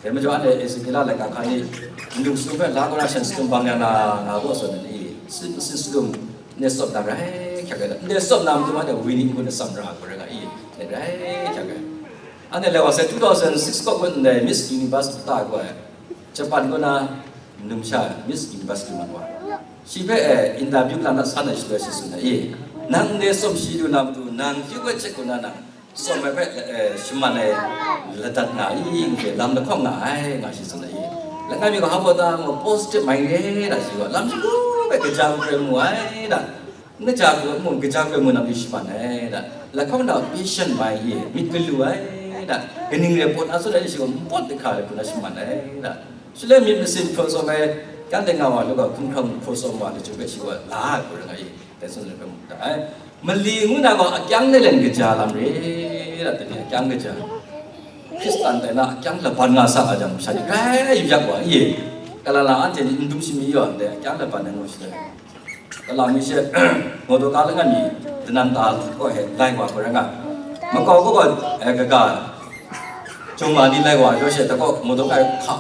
Dai majaw anhte Ezekela laika hkan ni, ndung salum hpe la kaw na shan salum bang ya na, nga gaw tsun ai ni, myit masin salum ndai sawm na rai hkyak ai, ndai sawm na matu anhte wenyi n-gun atsam ra ai hku rai nga i, ndai rai hkyak ai. Anhte lai wa sai two thousand six kaw gun ndai Miss Universe ta gaw ai, Japan kaw na, numsha Miss Universe lu mat wa. Shi hpe, eh, interview kalang na san ai shaloi shi tsun ai, e, nang ndai sawm shi lu na matu, nang hkyu bai hte kaw na nang sawm ai hpe, eh, shaman ai ladat nga i, n hte lam lahkawng nga ai, nga shi tsun ai, e. Langai mi gaw hpa ta ngu positive mind re da shi gaw, lam shagu hpe kaja koi mu ai da. N kaja koi mu, kaja koi mu na myu shaman ai da. Lahkawng na patient mai ye, myit galu ai da. Kaning rai pawt na tsun ai shi gaw, npawt dahkra ai hku na shaman ai da. Shaloi myit masin hpraw tsawm ai, kyanhte nga wa lu ga, hkumhkrang hpraw tsawm wa lu chyum hpe shi gaw la ai hku rai nga ye, dai tsun ai hpe mu da ai. Mali ngu na gaw akyang lelen kaja lam re, da, dai ni akyang kaja. Hkristan tai na akyang laban nga sa nga jang, masha ni grai yu yak wa, i? Kalala anhte ni n dum shami yaw ndai akyang laban ai ngu shi dai. Kalang mi she, motor ka langai mi, danan ta kaw he lai wa hku rai nga. Makau kaw gaw, eh, kaga, jung ma ni lai wa yaw she, ta kaw motor ka hka,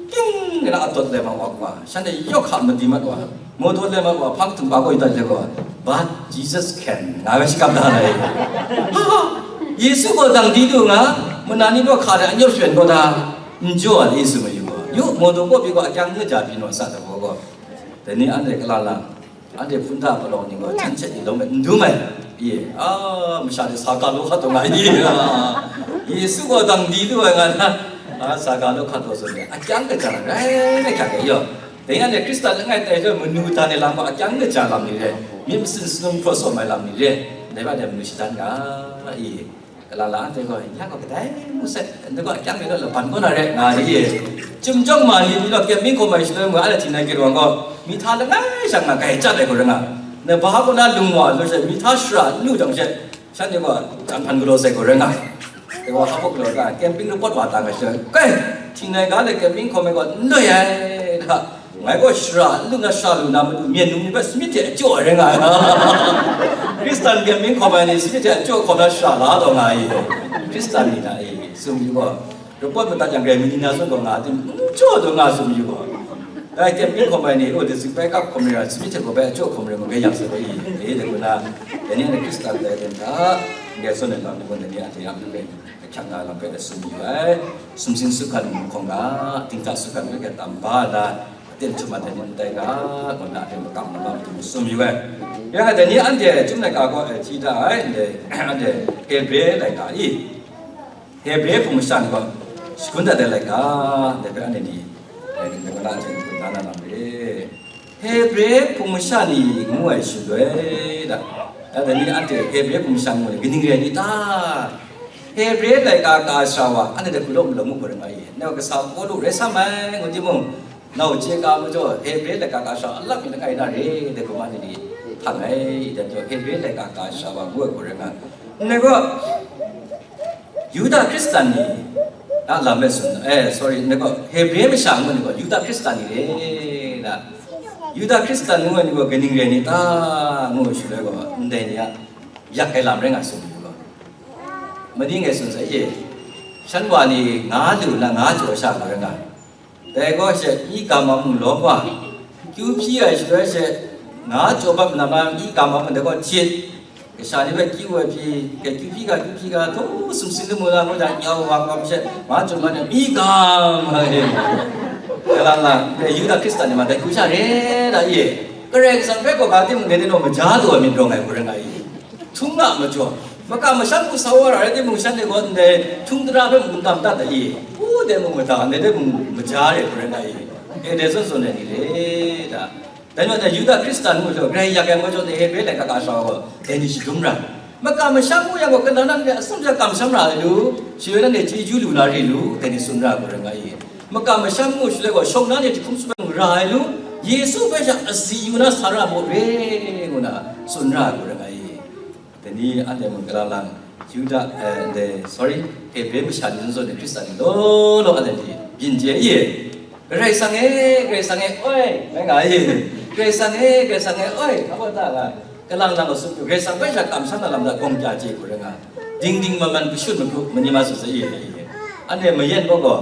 king, kena atot lai ma wa hku ma, shanhte yaw hka madi mat wa. Motor le ma wa, hpang htum pa gaw itat le gaw, "But Jesus can," nga ai shikap da ai. Ha, ha. Yesu gaw dang di lu nga, muna ni naw hka de anyawk swen gaw da, n jaw ai Yesu mayu gaw. Yu, motor gaw pyi gaw akyang n kaja pyi naw sa da gaw gaw. Dai ni anhte kalala, anhte hpun da palawng ni gaw, chan chet ni lawm ai, n dum ai. Ye, a, masha de sa ga law hka taw nga ye. Yesu gaw dang di lu ai nga na, a, sa ga law hka taw zawn ni, akyang kaja rai rai hkyak ai yaw. Dai anhte Hkristan langai tai hte manu dan ai lam gaw akyang kaja lam ni re, myit masin sanung hpraw tsawm ai lam ni re, dai ba dai manu shadan ga, i, kalala anhte gaw, ya gaw kadai mu sai, ndai gaw akyang ni law laban kaw na re, nga ni e. Chyum jawng ma ni, ni law kep mying hkawm ai shaloi mu, anhte htingnai kit wang gaw, mihta langai sha nga grai chyat ai hku rai nga, na ba kaw na lung wa lu she, mihta shara n lu jang she, shanhte gaw, jan hpan galaw sai gaw rai nga. Dai gaw, hpa hpuk galaw ta, camping report wa ta nga shi, kai, htingnai ga le camping hkawm ai gaw, n doi ai, da. Ngai gaw shara n lu na, shara lu na matu, myen num ni hpe Smith hte ajaw ai rai nga ai. Hkristan camping hkawm ai ni Smith hte ajaw hkawm na shara la taw nga ai. Hkristan ni na e, tsun yu gaw, report madat yang rai, mani na zawn gaw nga tim, n jaw taw nga tsun yu gaw. Dai camping hkawm ai ni, o, de zingpai kap hkawm rai, Smith hte gaw bai ajaw hkawm rai, gaw bai yak sa bai, e, de guna, dai ni anhte Hkristan dai den hta, n gai zawn ai lam ni gaw, dai ni anhte ya n rai, ahkyak na lam bai da tsun yu ai, sumsing sukhan hkawng ga, dingta sukhan bai ga tam ba da, aten htum a dai ni n tai ga, gaw na, aten makam na lam htum tsun yu ai. Ya nga dai ni anhte, chyum laika gaw, e, hti da ai, ndai, anhte, Hebre laika i, Hebre hpung masha ni gaw, shagun dat ai laika, dai hpe anhte ni, dai ni, dai ni, dai ni, dai ni, Hebre hpung masha ni ngu ai shaloi, da, da, dai ni anhte Hebre hpung masha ni ngu ai, kaning rai ni ta? Hebre laika ka sara wa, anhte dai hku law mu law mu hku rai nga ye. Nau kasa Pawlu rai sam ai, ngu timung, nau chye ka majaw, Hebre laika ka sara alak mi langai na re, dai hku ma ni ni hpang ai, dai majaw, Hebre laika ka sara wa ngu ai hku rai nga. Ndai gaw, Yuda Hkristan ni a lam e tsun, eh, sorry, ndai gaw, Hebre masha ngu ni gaw, Yuda Hkristan ni re, da. Yuda Hkristan ngu ai ni gaw, kaning rai ni ta, ngu shaloi gaw, ndai ni a yak ai lam rai nga tsun ni gaw. Mani ngai tsun sai ye, shan wa ni nga lu na nga jaw sha hku rai nga. Dai gaw she, myi ga ma mung lawm wa, kyu hpyi ai shaloi she, nga jaw bat manam na myi ga ma mung dai gaw jit, kasha ni hpe kyu ai hpyi, kyu hpyi ga, kyu hpyi ga, htaw sumsing lamu na ngu jang, yau wa kawm she, nga jaw mat ai, myi ga ma e. Kalang lang, dai Yuda Hkristan ni ma dai hku sha re da ye. Karai Kasang hpe gaw ga timung, dai ni gaw maja lu ai myit rawng ai hku rai nga i. Htung a majaw, makam masham hku sa wa ra rai timung, shanhte gaw ndai htung tara hpe mung tam dat ai i, u dai mung mada, ndai hte mung maja re hku rai nga i, e, dai zawn zawn ai ni re da. Dai majaw, Yuda Hkristan ngu jaw, grai yak ai majaw, ndai Hebre laika ka sara gaw, dai ni shadum ra. Makam masham ngu yang gaw, kana nanhte atsam sha kamsham ra ai lu, shi rai nanhte chyeju lu na re lu, dai ni tsun ra hku rai nga i. Makam masham ngu shaloi gaw, shawng na ni jahkum shabai mung ra ai lu, Yesu hpe sha asi yu na sa ra mu re, ngu na tsun ra hku rai nga i. Dai ni anhte mung kala lang, Yuda, eh, ndai, sorry, Hebre masha ni zawn zawn ni Hkristan ni law law anhte ni byin chye i e. Karai Kasang e, Karai Kasang e, oi, ngai nga i. Karai Kasang e, Karai Kasang e, oi, hpa ta nga. Kalang lang a tsun, Karai Kasang hpe sha kamsham na lam hta gawng kya chye hku rai nga. Ding ding man man, kashun makru, mani ma tsun sa i. Anhte mayen gaw gaw,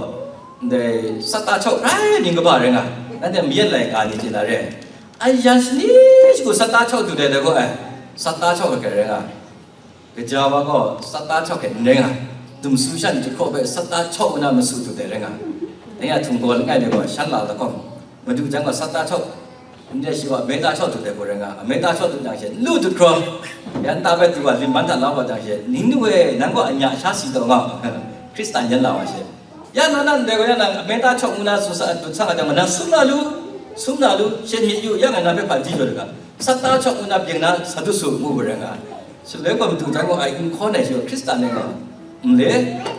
ndai sat ta chyaw rai mying kaba rai nga. Anhte mayen laika ni chye na re. Ai, yan shani shagu sat ta chyaw dut ai dai gaw ai, sat ta chyaw hkrai rai nga. Kaja wa gaw sat ta chyaw hkrai n rai nga. Dumsu sha ni jahkraw hpe sat ta chyaw nna masu dut ai rai nga. Dai a htung gaw langai mi gaw shan la lahkawng, madu jang gaw sat ta chyaw, ndai shi gaw amai ta chyaw dut ai hku rai nga. Amai ta chyaw dut jang she, n lu dut hkraw, yan ta bai du wa lim ban hta la wa jang she, ning nu e, nang gaw anya sha si taw nga, Hkristan yan la wa she. Ya na nan dai gaw, ya nang amai ta chyaw ngu na tsun sa, dut sa nga jang, nang sum na lu, Sum na lu, she myit yu, yang e na hpe hpa di jaw lu ga, sat ta chawk ngu na byeng na sa du su, ngu gaw rai nga ai. Shaloi gaw madu jan gaw ai n hkawn ai shi gaw Hkristan rai nga ai. Nle,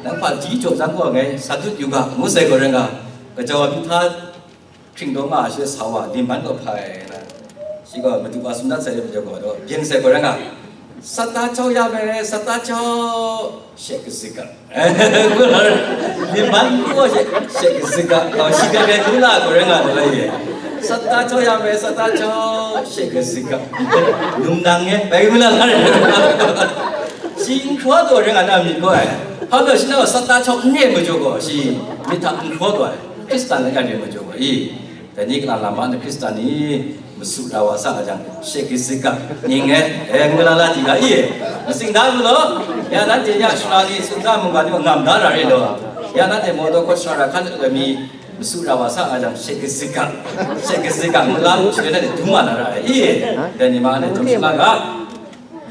nang hpa di jaw jan gaw ngai sa dut yu ga, ngu sai gaw rai nga ai. Gaja wa bihta hkring daw nga ai shi sa wa, lim man gaw hpai na. Shi gaw madu wa sum dat sai majaw gaw, byeng sai gaw rai nga ai. Sat ta chawk ya me, sat ta chawk, she kazik ga. Lim man gaw she, she kazik ga. Gaw shi ga rai lu la gaw rai nga ai la ye. Sat ta chawk ya me, sat ta chawk, she kazik ga. Num nang e, bai mi la la rai. Shi n hkraw taw rai nga na myit gaw ai. Hpa gaw shi na gaw sat ta chawk n re majaw gaw, shi myit hta n hkraw taw ai. Hkristan rai nga re majaw gaw, i. Dai ni kalang lam ma ni Hkristan ni masu ra wa sa a jang, she kazik ga, ning e, e, ngu la la di ga i, masing da lu law, ya nanhte ya shara ni, sumga mungga ni ngam da ra re law, ya nanhte mawdaw kawt shara hkan mi masu ra wa sa a jang, she kazik ga, she kazik ga, ngu la lu, shi nanhte dum wa na ra ai i, dai ni ma ni dum shi la ga.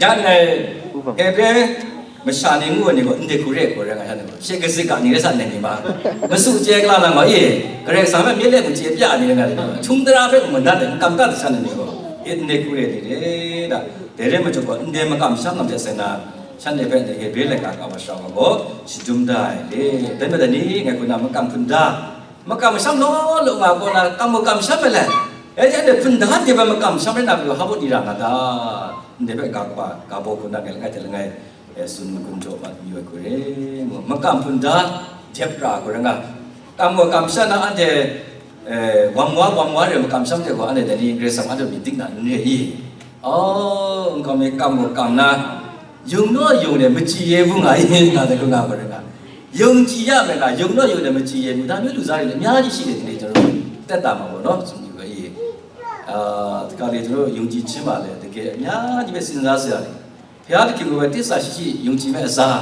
Jan ai Hebre masha ni ngu ai ni gaw, ndai hku re ai hku rai nga, shanhte gaw, she kazik ga ni rai sa, ndai ni ma, masu chye kala na ma e, Karai Kasang hpe myit let mung chye pya ai ni rai nga, htung tara hpe mung dan ai, n kam dat ai shanhte ni gaw, e, ndai hku re ni re da, dai re majaw gaw, ndai makam masham lam hte seng na, shanhte hpe ndai Hebre laika ka wa shara wa gaw, shadum da ai re, dai majaw ni, ngai hku na makam hpun da, makam masham law law nga gaw na, kam gaw kam masham ai le, e, anhte hpun da de ai makam masham rai na majaw, hpa baw ni ra nga ta, ndai hpe ga kaba, ga baw hku na ngai langai hte langai, e, tsun makun jaw mat mayu ai hku re, ngu, makam hpun da, jep ra ai hku rai nga, kam gaw kam sha na anhte, e, wam wa, wam wa re makam sham hte gaw anhte dai ni Karai Kasang anhte myit dik na n re i? Aw, n kam e, kam gaw kam na, yung naw yung de machyi ye bu nga i, nga dai hku nga hku rai nga, yung chyi ya me nga, yung naw yung de machyi ye bu, da mi lu za re le, mya ji shi de, dai ni jaw rai, tet ta ma gaw naw, tsun yu ga i? A, တခါလေ ကျွန်တော်တို့ ယုံကြည်ခြင်းပါလေ တကယ်အများကြီးပဲ စဉ်းစားစရာတွေ ဘုရားသခင်ကိုပဲ သစ္စာရှိရှိ ယုံကြည်မဲ့အစား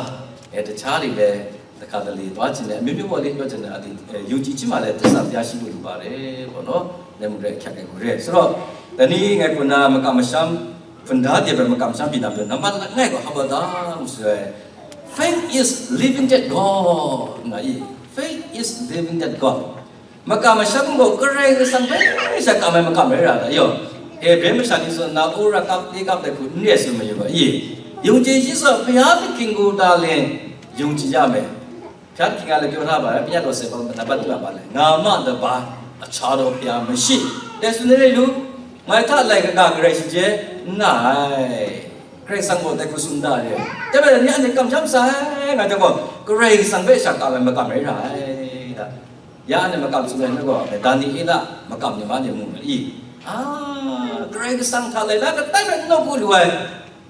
အဲ တခြားတွေလည်း တစ်ခါတလေ သွားချင်တယ် အမျိုးမျိုးပေါ့လေ ပြောချင်တယ် အဲ့ဒီ အဲ ယုံကြည်ခြင်းမှာလည်း သစ္စာတရားရှိဖို့လိုပါတယ်ပေါ့နော် လက်မှုတွေ အချက်တွေကို ရဲ ဆိုတော့ တနည်းငယ်ခုန မကမရှမ်း ဖုန်ဒါတွေပဲ မကမရှမ်းပြည်နယ်မှာ နံပါတ်ငယ်ကို ဟောပါတော့ဆိုရယ် Faith is living that God နော် Faith is living that God Makam masham gaw Karai Kasang hpe sha kam ai makam rai ra ta, yaw, Hebre masha ni tsun nna, Ura kap, P kap dai hku n re ai tsun mayu ga, i? Yungchyi shi tsun, Bhara Htingnu ta le, yungchyi ya me. Bhara Htingnu a le pyaw hta ba, pya taw se ba, na bat nga ba le, nga ma da ba, a cha daw hpya mashi, dai tsun ai rai lu, ngai hta lai kaga garai shaje n nga ai. Karai Kasang gaw dai hku tsun da re ai. Dai bai, ni anhte kamsham sai, nga jang gaw, Karai Kasang hpe sha kam ai makam rai ra ai, da. Ya anhte makam tsun ai ni gaw, Daniela makam ni ma ni mu ai i? A, Karai Kasang hta lai na katai bai n nawku lu ai.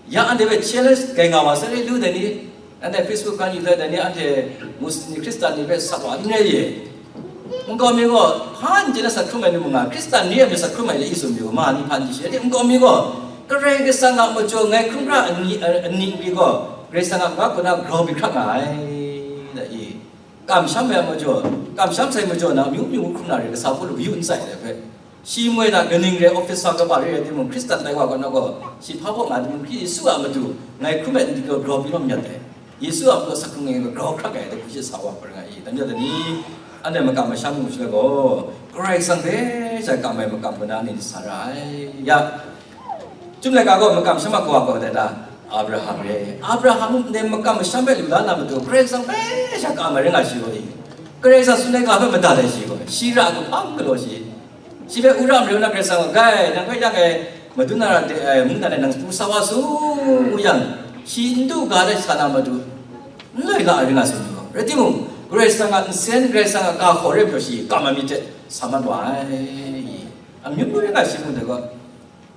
Ya anhte hpe challenge kai nga wa sai, lu dai ni, anhte Facebook hkan yu dai, dai ni anhte Muslim ni, Hkristan ni hpe sat wa n rai ye. Nkau mi gaw, hpa n chye na sat hkrum ai ni mung nga, Hkristan ni a myit sat hkrum ai le i tsun mi gaw, ma ni hpa n chye shi, n-, nkau mi gaw, Karai Kasang a majaw ngai hkrum hkra ani, ani nkri gaw, Karai Kasang a ga hku na grau mi hkrak nga ai, da i. Kamsham ai a majaw, kamsham sai majaw na, amyu myu hkrum na re, kasa hku lu kayu n tsai ai hpe, shi moi na kaning re, officer kaba re ai timung, Hkristan tai wa kaw na gaw, shi hpa baw nga timung, Hkri Yesu a matu, ngai hkrum ai n-, grau, grau pyi lawm myat ai. Yesu a matu sa hkrung ai gaw grau hkrak ai, dai hku shi sa wa hkra nga i, dai myat dai ni, anhte makam masham mu shaloi gaw, Karai Kasang hpe sha kam ai makam kaw na ni sa ra ai. Ya, Chyum laika gaw makam masham a kawa gaw dai ta? Abraham re. Abraham ndai makam masham hpe lu la na matu, Karai Kasang hpe sha kam ai rai nga shi gaw i? Karai Kasang tsun ai ga hpe madat ai shi gaw, shi ra kahpang galaw shi. Shi hpe wora mayu na Karai Kasang gaw, "Gai, nang hpe yang e madun na ra de ai, mungdan e nang pru sa wa su," ngu yang, shi n du ga de sa na matu, n loi la ai rai nga sai ni gaw. Rai timung, Karai Kasang a nsen, Karai Kasang a ga hkaw re ai majaw shi kam ai myit hte sa mat wa ai. Amyu rai nga shi mung dai gaw,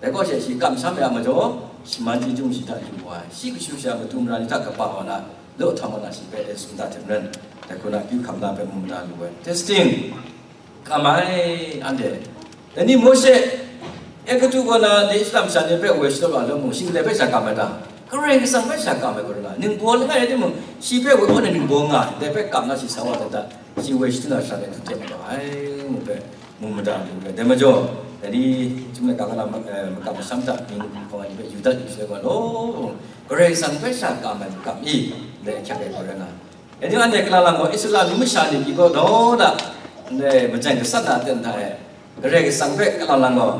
dai gaw she shi kamsham ai a majaw, shi man chyum shi hta yu wa ai. Shi kashu shi a matu mara ni hta kaba wa na, law htam wa na shi hpe e tsun da hte maren, dai hku na akyu hkam na hpe mu mada lu ai. Testing. Kam ai, anhte. Dai ni Mawshe, Egutu kaw na, dai Israel masha ni hpe woi shadawn wa law mung, shi ndai hpe sha kam ai ta? Karai Kasang hpe sha kam ai gaw rai nga, ningbaw langai rai timung, shi hpe woi kaw na ningbaw nga ai, ndai hpe kam na shi sa wa dat dat, shi woi shadawn na sha rai hte mat ai, ngu hpe, mu mada lu ai. Dai majaw, dai ni, chyum laika kaw na, eh, makam masham hta, ning hpawng ai ni hpe yu dat yu shaloi gaw law, Karai Kasang hpe sha kam ai makam i, ndai ahkyak ai gaw rai nga. Dai ni anhte kala lam gaw, Israela myi masha ni pyi gaw daw da, ndai majan gasat na aten hta e, Karai Kasang hpe kalang lang gaw,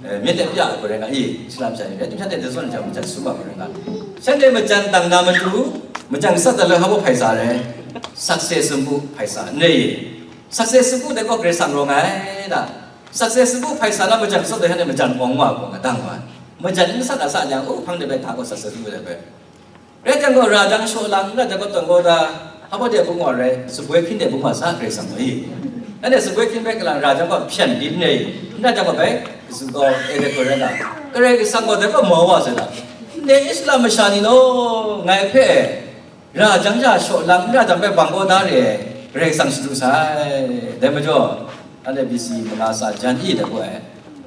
eh, myit de pya ai hku rai nga i, Islam sha ni rai, shanhte dazan jang majan sum ai hku rai nga. Shanhte majan dang na matu, majan sat dat loi hpa baw hpai sa rai, sakse sumpu hpai sa n rai i. Sakse sumpu dai gaw Karai Kasang rawng ai da. Sakse sumpu hpai sa na majan sat dat shanhte majan awng wa gaw nga dang wa. Majan n sat a sa jang, u hpang de bai hta gaw sakse sumpu de bai. Rai jang gaw, ra jang shaw lang, n ra jang gaw tawn gaw da, hpa baw de bung wa rai, sugoi hpyin de bung wa sa Karai Kasang gaw i. Anhte sugoi hpyin bai kalang ra jang gaw hpyan di n rai, n ra jang gaw bai, kazu gaw e de hkoi rai nga. Karai Kasang gaw dai gaw mau wa sai da. Ndai Islam masha ni law, ngai hpe ra jang ja shaw lang, n ra jang bai bang gaw da re ai, Karai Kasang shadu sai. Dai majaw, anhte B C manga sa jan i dai gaw ai.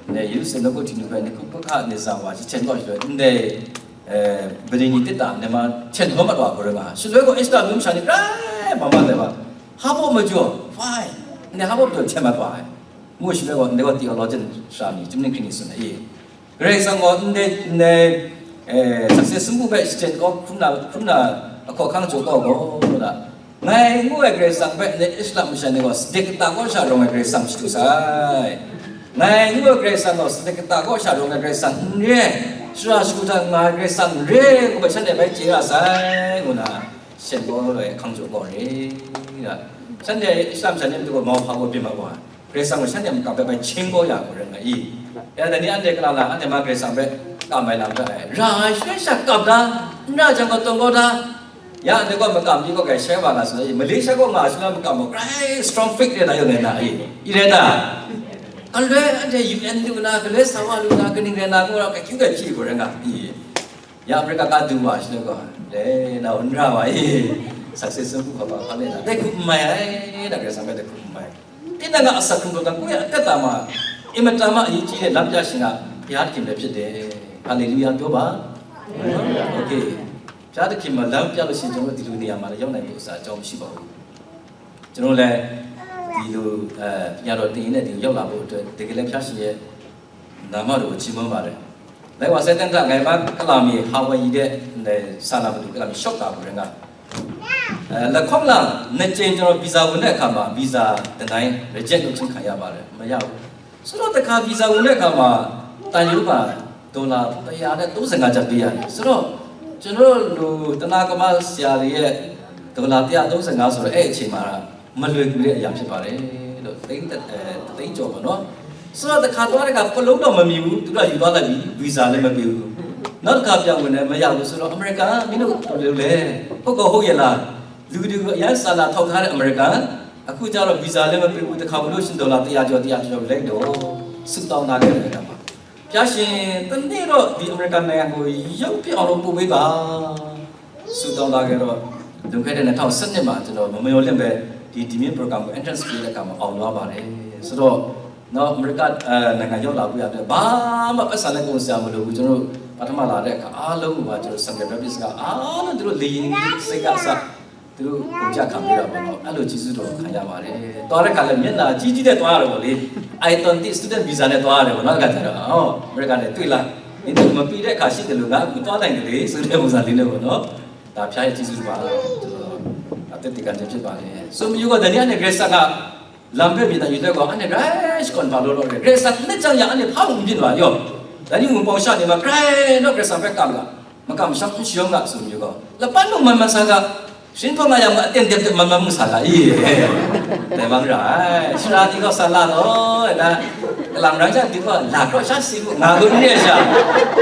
Ndai Yerusalem nawku Htingnu hpe ni hku hpahka ni za wa jahten gaw shaloi, ndai eh, bini ni tit ta, ndai ma hten hkawm mat wa hku rai nga. Shaloi gaw Israel mung masha ni grai bang mat ai wa, hpa baw majaw, fine, ndai hpa baw majaw hten mat wa ai. Ngu shaloi gaw, ndai gaw theologian sha ni, chyum ning hkring ni tsun ai i. Karai Kasang gaw ndai, ndai, eh, sakse sumpu hpe shachyen kau hkrum na, hkrum na ahkaw ahkang jaw kau gaw, da. Ngai ngu ai Karai Kasang hpe ndai Islam masha ni gaw, sade kata kaw sha rawng ai Karai Kasang shadu sai. Ngai ngu ai Karai Kasang gaw, sade kata kaw sha rawng ai Karai Kasang n re ai, sara shagu hta nga ai Karai Kasang n re ai, ngu hpe shanhte bai chye ra sai, ngu na, shen gaw ai hkang jaw gaw re, nga. Shanhte Islam sha ni matu gaw mau hpa gaw byin mat wa, Karai Kasang gaw shanhte a makam hpe bai hkying kau ya hku rai nga i. Ya, dai ni anhte kalang lang, anhte ma Karai Kasang hpe kam ai lam hta e, ra ai shaloi sha kap da, n ra jang gaw tawn kau da, ya, ndai gaw makam ni gaw grai shai wa nga sa i, Malaysia gaw nga shaloi makam gaw grai strong faith rai na yawng rai na i, i rai ta? Galoi anhte U N lu na, galoi sawa lu na, kaning rai na, ngu na, kaikyu grai hpyi hku rai nga i. Ya, America ka du wa shaloi gaw, dai na n ra wa i, success hku hpa hpa hpa le na, dai hku n mai ai, na Karai Kasang hpe dai hku n mai. Tinang a asak hkrung hkrung dan, kwi a atet ta ma, i mata ma, i chyi de lam pya shing a, ya hkim de hpyi de. Haleluya, daw ba? Okay. Pya da hkim ma lam pya lu shi, jawng di lu ni a ma la yawng nai bu sa, jawng shi ba u. Jawng le, di lu, eh, ya daw ting ne, di lu yawng la bu, de, de le pya shi ye, na ma du, chi ma ma le. Lai wa sai tan ta, ngai ma, ka la mi, Hawaii de, ne, sa na ma du, ka la mi, shok ta bu, renga. Eh, lahkawng lang, na chyen jawng visa wun ai hka ma, visa deny, reject လုပ်ခြင်းခံရပါတယ်။ မရဘူး။ ဆိုတော့ တစ်ခါ visa ဝင်တဲ့အခါမှာ တန်ရုံးမှာ ဒေါ်လာတစ်ရာနဲ့သုံးဆယ့်ငါးကျပ်ပေးရတယ်။ ဆိုတော့ ကျွန်တော်တို့လူ တနာကမဆရာတွေရဲ့ ဒေါ်လာတစ်ရာသုံးဆယ့်ငါးဆိုတော့ အဲ့အချိန်မှာ မလွယ်ကူတဲ့အရာဖြစ်ပါတယ်လို့ သိန်းတစ်အဲတစ်သိန်းကျော်ပေါ့နော်။ ဆိုတော့ တစ်ခါသွားတဲ့အခါ ပလုံးတော့မမီဘူး။ သူတို့ကယူသွားလိုက်ပြီ။ visa လည်းမပေးဘူး။ နောက်တစ်ခါပြန်ဝင်တယ် မရဘူးဆိုတော့ အမေရိကန် မင်းတို့ဘယ်လိုလဲ။ ဟုတ်ကောဟုတ်ရဲ့လား။ လူတကူအရမ်းစာနာထောက်ထားတဲ့အမေရိကန် အခုကျတော့ visa လည်းမပေးဘူး။ တစ်ခါဝင်လို့ရှိရင် ဒေါ်လာတစ်ရာကျော် တစ်ရာကျော်လဲတော့ ဆုတောင်းထားခဲ့တယ် အမေရိကန်မှာ။ ဖျားရှင် တစ်နေ့တော့ ဒီအမေရိကန်နိုင်ငံကို ရုပ်ဖြစ်အောင်လို့ပို့ပေးပါ။ ဆုတောင်းထားခဲ့တော့ လွန်ခဲ့တဲ့နှစ်ထောင်ဆယ့်နှစ်မှာ ကျွန်တော်မမျှော်လင့်ပဲ ဒီ ဒီမင်း program ကို entrance ပေးတဲ့အခါမှာ အောင်သွားပါတယ်။ ဆိုတော့ နော် အမေရိကအဲနိုင်ငံရောက်လာဖို့ရတဲ့ ဘာမှပတ်စံလည်းကုန်စရာမလိုဘူး။ ကျွန်တော်တို့ပထမလာတဲ့အခါ အားလုံးကပါ ကျွန်တော် Samuel Baptist က အားလုံးသူတို့လေယာဉ်စိတ်ကအစ သူတို့ပုံကြခံပေးတာပေါ့နော်။ အဲ့လိုကျေးဇူးတော်ခံရပါတယ်။ သွားတဲ့ခါလည်းမျက်နှာကြီးကြီးနဲ့သွားရတယ်ပေါ့လေ။ I twenty student visa နဲ့သွားရတယ်ပေါ့နော်။ အဲ့ကကျတော့ အော် အမေရိကန်နဲ့တွေ့လား။ နင်တို့မပြီးတဲ့အခါရှိတယ်လို့ ငါအခုသွားနိုင်တယ်လေဆိုတဲ့ပုံစံလေးနဲ့ပေါ့နော်။ ဒါဖျားရဲ့ကျေးဇူးတစ်ပါကျွန်တော်အသက်တည်ခံခြင်းဖြစ်ပါတယ်။ ဆိုမျိုးကတနည်းနဲ့ Grace က လမ်းဖက်မိတာယူတဲ့ကောင် အဲ့နဲ့ Grace ကွန်ပါလို့တော့ Grace နဲ့ကြောင်ရ အဲ့နဲ့ ဖောက်ပြီးတော့ရော ဒါညို့ပေါင်ရှနေမှာ Grace တော့ Grace ဘက်ကလာ မကမရှောင်ရှောင်ကဆိုမျိုးက လပတ်လို့မမဆန်က ရှင်းဖော်မရမအတင်တဲ့မမမဆန်က အေး တဲပါမရ ရှရာတီတော့ဆလာတော့ ဒါ ကလမ်ရန်ချာဒီကလာတော့ ရှာစီကို ငါတို့နေရှာ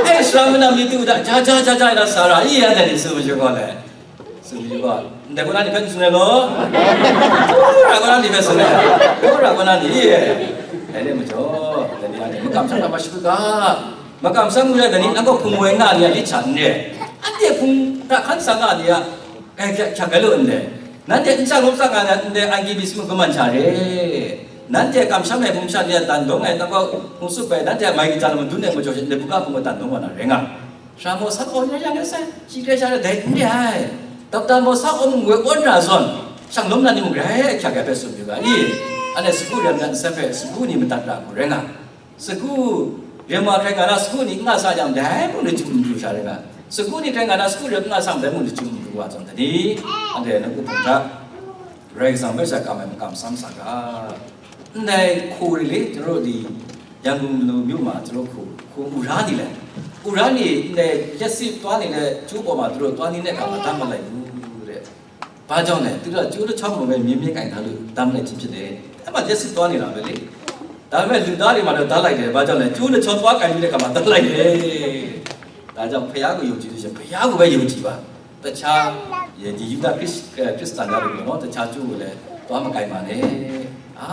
အဲ့ ရှရာမနာမီတူဒါ ဂျာဂျာဂျာဂျာဒါဆရာ အေး ရတယ်ဆိုမျိုးကလည်း ဆိုမျိုးက နတဲ့ကနားနေဖက်ဆိုနေလို့ ဟိုးရကနားနေဖက်ဆိုနေ ဟိုးရကနားနေ အဲ့ဒီမကျော် တနည်းအားဖြင့် မကမဆန်ကမရှိဘူးက မကမဆန်မှုတဲ့တနည်း အကောက်ဖုံဝဲငါနေရလိချာနေ အတဲ့ဖုံတခန်းဆန်ကနေရ ကဲချာကလို့နေ နန်းတဲ့ အင်းစားလုံးစားကနဲ့ IKB စမှုကမှန်ချာတယ် နန်းတဲ့ ကမ္ဘာ့မဲ့ဘုံချာတဲ့ တန်တုံးနဲ့ တကောက် ဘုံစုပဲ နန်းတဲ့ မိုင်ကတန်မဒုနဲ့ မကျော်တဲ့ ဘုကဘုံတန်တုံးကနားရငါ Shra Mawsa Aung Naing yang ngai sai, shi kre sha dai n re ai. Doctor Mawsa Aung Naing woi awn ra zawn, shang lawm na ni mung grai hkyak ai hpe tsun yu ga i? Anhte sagu rem na nsen hpe sagu ni madat ra hku rai nga, sagu rem wa hkrai nga na sagu ni n nga sa yang, dai mung ni chyum n du sha rai nga, sagu ni hkrai nga na sagu rem n nga sa yang, dai mung ni chyum n du wa zawn, dai ni anhte nawku hpung hta Karai Kasang hpe sha kam ai makam sam sa ga. Ndai hku re le, ကျွန်တော်တို့ဒီ ရန်ကုန်လိုမြို့မှာ ကျွန်တော်တို့ခုခုဥရါနေလဲဥရါနေနဲ့ရက်စစ်သွားနေတဲ့ကျိုးပေါ်မှာသူတို့သွားနေတဲ့အခါမှာတမ်းမလိုက်ဘူးတဲ့။ ဘာကြောင့်လဲ။ သူတို့ကကျိုးတစ်ချောင်းကိုပဲမြင်းမြင်းကင်ထားလို့တမ်းလိုက်ခြင်းဖြစ်တယ်။ အဲ့မှာရက်စစ်သွားနေတာပဲလေ။ ဒါပေမဲ့လူသားတွေမှာတော့တမ်းလိုက်တယ်။ ဘာကြောင့်လဲ။ ကျိုးတစ်ချောင်းသွားကင်ပြီးတဲ့အခါမှာတမ်းလိုက်တယ်။ ဒါကြောင့်ဘုရားကိုယုံကြည်လို့ရှိရင်ဘုရားကိုပဲယုံကြည်ပါ။ တခြားဒီယူဒခရစ်ခရစ်စတန်များတို့ကတော့တခြားကျိုးကိုလည်းသွားမကင်ပါနဲ့။ အာ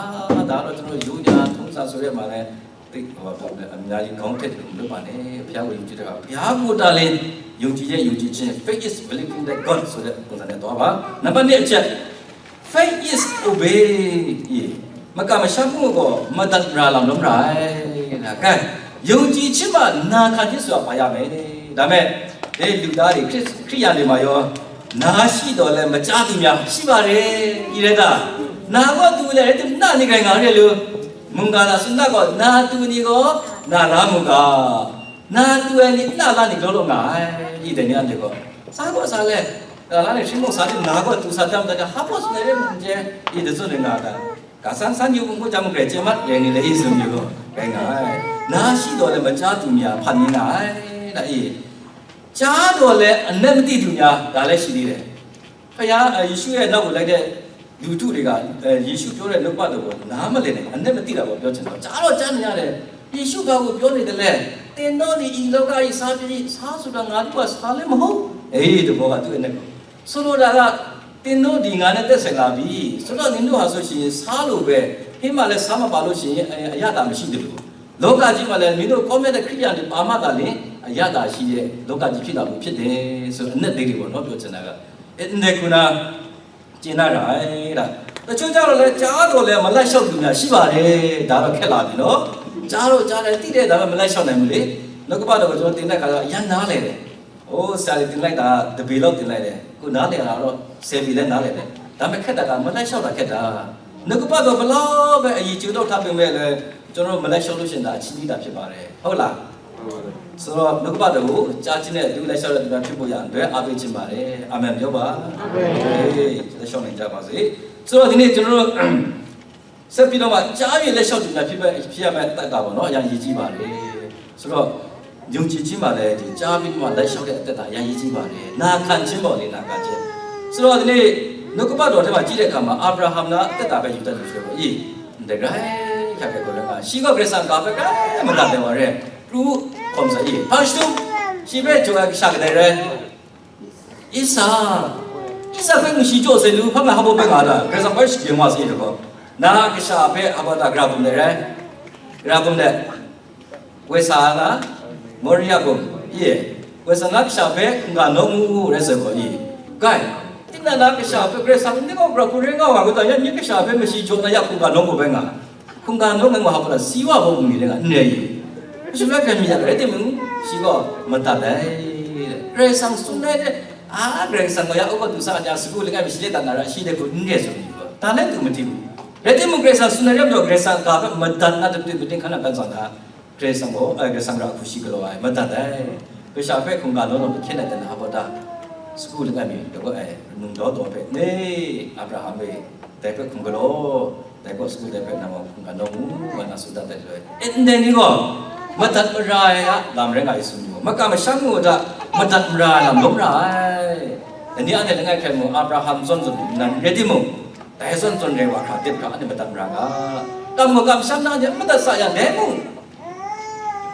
ဒါတော့ကျွန်တော်ယူညာထုံးစံဆိုတဲ့မှာလည်း သိပ်ဟိုဘာပြောမလဲအများကြီးခေါင်းထည့်တယ်မလုပ်ပါနဲ့။ ဘုရားကိုယုံကြည်တဲ့ကဘုရားကိုတာလင်ယုံကြည်ရဲ့ယုံကြည်ခြင်း faith is believing that God ဆိုတဲ့ပုံစံနဲ့သွားပါ။ နံပါတ်နှစ်အချက် faith is obey မကမရှမ်းမှုကိုမတတ်ရာလောင်လုံးရိုင်ဒါကဲယုံကြည်ခြင်းမှာနာခံခြင်းဆိုတာပါရမယ်ဒါမဲ့ဒီလူသားတွေခရစ်ခရိယန်တွေမှာရောနာရှိတော်လဲမကြားသူများရှိပါတယ်။ဒီရဲတာနာတော့သူလည်းတနာနေကြင်ငါတဲ့လူ မုန်ဂါလာစုနတ်ကောနာသူနီကောနာလာမုန်ဂါနာသူအနီနလာနီကလောလောငါဒီတညံဒီကောစားကောစားလဲဒါလာနေရှိမို့စားတဲ့နာကောသူစားတမ်းတဲ့ဟာပေါ့စနေရမကျဲဒီတစွတ်နေငါကကာဆန်းဆန်းယူမှုကြောင့်ကြဲ့ကျဲ့မတ်ရနေလေအင်းစုံယူကောပဲငါနာရှိတော့လည်းမကြားသူများဖတ်နေနိုင်ဒါအေးကြားတော့လည်းအနက်မသိသူများဒါလည်းရှိသေးတယ် ဖခင်ယေရှုရဲ့နောက်ကိုလိုက်တဲ့လူထုတွေကယေရှုပြောတဲ့နှုတ်ကပတ်တော်ကိုနားမလည်နိုင်ဘူးအနက်မသိတာကိုပြောချင်တော့ကြားတော့ကြားနေရတယ်ယေရှုဘာကိုပြောနေတယ်လဲတင်တော့ဒီဤလောကကြီးစားပြီးစားဆိုတာငါတို့ကစားလည်းမဟုတ်အေးတဘောကသူ့ရဲ့နှုတ်ကိုဆိုလိုတာကတင်တော့ဒီငါနဲ့တက်ဆိုင်လာပြီဆိုတော့နင်တို့ဟာဆိုရှင်စားလို့ပဲဟင်းမှလည်းစားမပါလို့ရှင်အရသာမရှိတယ်လို့လောကကြီးမှာလည်းမင်းတို့ကောင်းမြတ်တဲ့ခရိယန်တွေပါမှသာလျှင်အရသာရှိတဲ့လောကကြီးဖြစ်လာဖို့ဖြစ်တယ်ဆိုတော့အနက်သေးတွေပေါ့နော်ပြောချင်တာက အဲ့ခုနကျင်းလာတာအဲ့ဒါတချို့ကြတော့လည်းကြားတော့လည်းမလိုက်လျှောက်သူများရှိပါတယ်ဒါတော့ခက်လာပြီနော်ကြားတော့ကြားတယ်သိတယ်ဒါပေမဲ့မလိုက်လျှောက်နိုင်ဘူးလေနောက်ကဘတော့ကျွန်တော်တင်တဲ့ခါတော့ရမ်းနားလဲတယ်ဟိုဆရာကြီးတင်လိုက်တာတပေလောက်တင်လိုက်တယ်ခုနားလဲတာတော့ဆယ်ပေလည်းနားလဲတယ်ဒါပေမဲ့ခက်တာကမလိုက်လျှောက်တာခက်တာနောက်ကဘတော့ဘလောက်ပဲအည်ကျိုးတော့ထားပေမဲ့လည်းကျွန်တော်မလိုက်လျှောက်လို့ရှင်တာအချင်းကြီးတာဖြစ်ပါတယ်ဟုတ်လားဆိုတော့နှုတ်ကပတ်တော်ကိုကြားခြင်းနဲ့အတူလိုက်လျှောက်တဲ့သူများဖြစ်ဖို့ရန်အတွက်အားပေးခြင်းပါတယ်။အာမင်ပြောပါ။အာမင်။အေးလက်လျှောက်နိုင်ကြပါစေ။ဆိုတော့ဒီနေ့ကျွန်တော်တို့ဆက်ပြီးတော့မှကြားပြီးလက်လျှောက်သူများဖြစ်ပဲဖြစ်ရမယ့်အတတ်တာပေါ့နော်။အရင်ရည်ကြည့်ပါတယ်။ဆိုတော့ယုံကြည်ခြင်းမှာလည်းဒီကြားပြီးမှလက်လျှောက်တဲ့အသက်တာအရင်ရည်ကြည့်ပါတယ်။နာခံခြင်းပေါ့လေနာခံခြင်း။ဆိုတော့ဒီနေ့နှုတ်ကပတ်တော်ထဲမှာကြည့်တဲ့အခါမှာအာဗြဟံကအသက်တာပဲယူတတ်လို့ရှိတော့အေးတကယ်ရခဲ့ကိုလည်းရှိတော့ခရစ်စံကပဲကဲမတတ်တယ်ပါရဲ့။ ပရူးခေါ်စအီဖာရှတုရှိပဲကျော်ကရှာကတဲ့ရဲအစ္စာအစ္စာဖဲမရှိကျော်စေလူဖမ်းဟဘပဲငါတာကစားပဲရှိမစီတကောနာကရှာဖဲအဘတာကရာပုံတဲ့ရဲကရာပုံတဲ့ဝေစာကမောရိယဘုံယေဝေစာနာကရှာဖဲငါနောမူရဲစေကောယေဂိုင်တိနနာကရှာဖဲကရဆံနေကောကရခုရဲငါဝါကတယညကရှာဖဲမရှိကျော်နယခုကနောမူပဲငါ ခုံကံလုံးငယ်မှာဟောပါလားစီးဝါဘုံမူနေတယ်ကနယ်ရီရှုလက်ခံမိရတယ်တဲ့မူရှိတော့မတတ်တယ်တဲ့ဂရေဆန်စုံတဲ့အာဂရေဆန်ကရဥပဒုစာအညာစကူလကမရှိတဲ့တန်တာရရှိတဲ့ကိုနည်းဆိုပြီးတော့ဒါလည်းသူမသိဘူးတဲ့တိမူဂရေဆန်စုံတဲ့တော့ဂရေဆန်ကပဲမတတ်နာတတွေ့မတင်ခဏပန်းဆောင်တာဂရေဆန်ကိုအဲဂရေဆန်ကအခုရှိကြလို့ပါမတတ်တယ်ပရှာဖက်ခုံကံလုံးတော့ဖြစ်နေတယ်ဟာပေါ်တာစကူလကမျိုးတော့အဲနုံတော့တော့ပဲနေအဗြဟံပဲ แต่เพื่อคุณก็โลแต่ก็สู้แต่เพื่อนำมาคุณกันน้องมูมานาสุดาแต่เลยเอ็นเดนี่ก็มาตัดมารายละลำเรื่องไงสุนอยู่มากามาช่างมูดะมาตัดมารายลำล้มรายอันนี้อันเดียวง่ายแค่มูอับราฮัมส่วนส่วนนั้นเรดิมูแต่ส่วนส่วนเรวาคาเด็ดขาอันนี้มาตัดมารายละกำมากำช่างนั่นเนี่ยมาตัดสายอย่างเดมู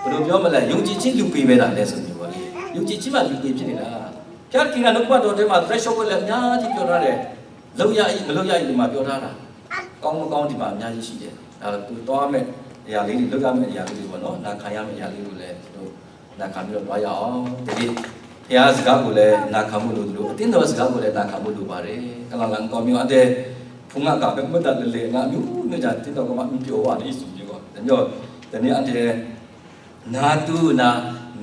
ဘယ်လိုပြောမလဲယုံကြည်ခြင်းလူပေပဲတာလဲဆိုပြီးပါလေယုံကြည်ခြင်းမှလူပေဖြစ်နေတာဖျားကင်ကနှုတ်ကပတ်တော်ထဲမှာ threshold ကိုလည်းအများကြီးပြောထားတယ် လုပ်ရ၏မလုပ်ရ၏ဒီမှာပြောထားတာကောင်းမကောင်းဒီမှာအများကြီးရှိတယ်ဒါတော့သူသွားမဲ့အရာလေးတွေလုပ်ရမဲ့အရာလေးတွေပေါ့နော်နာခံရမဲ့အရာလေးတွေလည်းကျွန်တော်နာခံပြီးတော့သွားရအောင်ဒီနေ့ဘုရားစကားကိုလည်းနာခံမှုလိုသလိုအသင်းတော်စကားကိုလည်းနာခံမှုလိုပါတယ်ကလလန်ကောမျိုးအတဲ့ဖုံငါကပဲမတတ်တလေငါမျိုးမျိုးကြတင်းတော်ကမှမပြောပါနဲ့ဆိုပြီးတော့တမျိုးတနေ့အတဲ့ နာသူနာ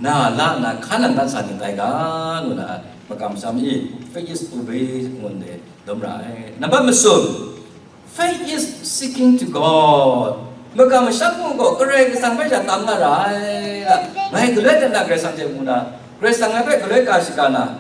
နာလနာခါနံဒသၢၼ်ၼႆႉတႆႇဂႃႈၼႆႉ မၵ်ႉၵၢမ်ႇသၢမ်ဢီႈ faith is obey ငိုၼ်းတေဒုံးရႃႇ number မၢၵ်ႇသုမ်ႇ faith is seeking to God မၵ်ႉၵၢမ်ႇသၢမ်ၵေႃႈ ၵႃႈရႄႇၵႃႈသင်ႇၽႃႇသႃႇတၢမ်ႇငႃႇရႃႇ ငၢႆႈ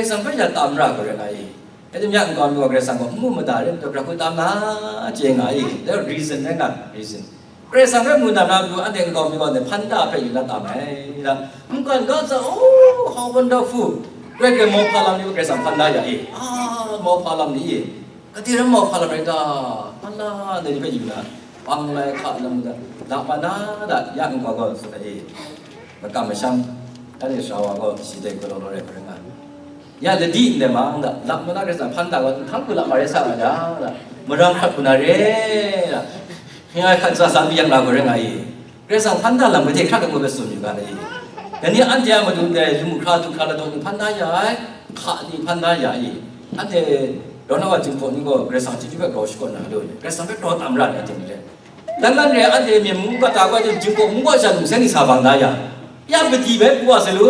ၵႃႈလႆႈတၼ်ႇၼႃႇ ၵႃႈရႄႇသၢင်ႇၸႂ်မူၼႃႇ ၵႃႈရႄႇသၢင်ႇၼႃႇၵႃႈရႄႇၵႃႈသၢင်ႇၵႃႈၼႃႇ ၵႃႈရႄႇသၢင်ႇၽႃႇသႃႇတၢမ်ႇရႃႇ ၵႃႈရႄႇၼႆႉ Rai timung, nkau mi gaw Karai Kasang gaw n mu mada re, majaw, gara hku tam na chye nga i, dai reason rai nga, reason. Karai Kasang hpe mu na na pru, anhte nkau mi gaw ndai hpan da hpe yu na tam ai, da. Nkan ga tsa, oh, how wonderful! Grai grai mauhpa lam ni gaw Karai Kasang hpan da ya i, ah, mauhpa lam ni i, gade ram mauhpa lam rai ta, hpan da, dai ni hpe yu na, pang lai hka lam da, lap ma na da, ya nkau gaw tsun ai i, makam masham, anhte sara wa gaw shi dai galaw law rai hpe rai nga. Ya ladi ndai ma nga, lap ma na Karai Kasang hpan da gaw, nhkang hku lap ma rai sa nga da, da. Marang hkrat hku na re, da. Hpring ai hkat sa sa n yak na gaw rai nga i. Karai Kasang hpan da lam gade hkra hkra ngut bai tsun yu ga ai. Dai ni anhte a matu ndai lamu hkra du hkra ladaw ni hpan da ya ai, hka ni hpan da ya i. Anhte rau na wa Jinghpaw ni gaw Karai Kasang chyeju hpe grau shakawn na lu ai, Karai Kasang hpe grau tam ra ai aten ni re. Dang dan re, anhte Myen mung kata gaw Jinghpaw mung kaw sha lungseng ni sa bang da ya. Ya padi bai pru wa sai lu,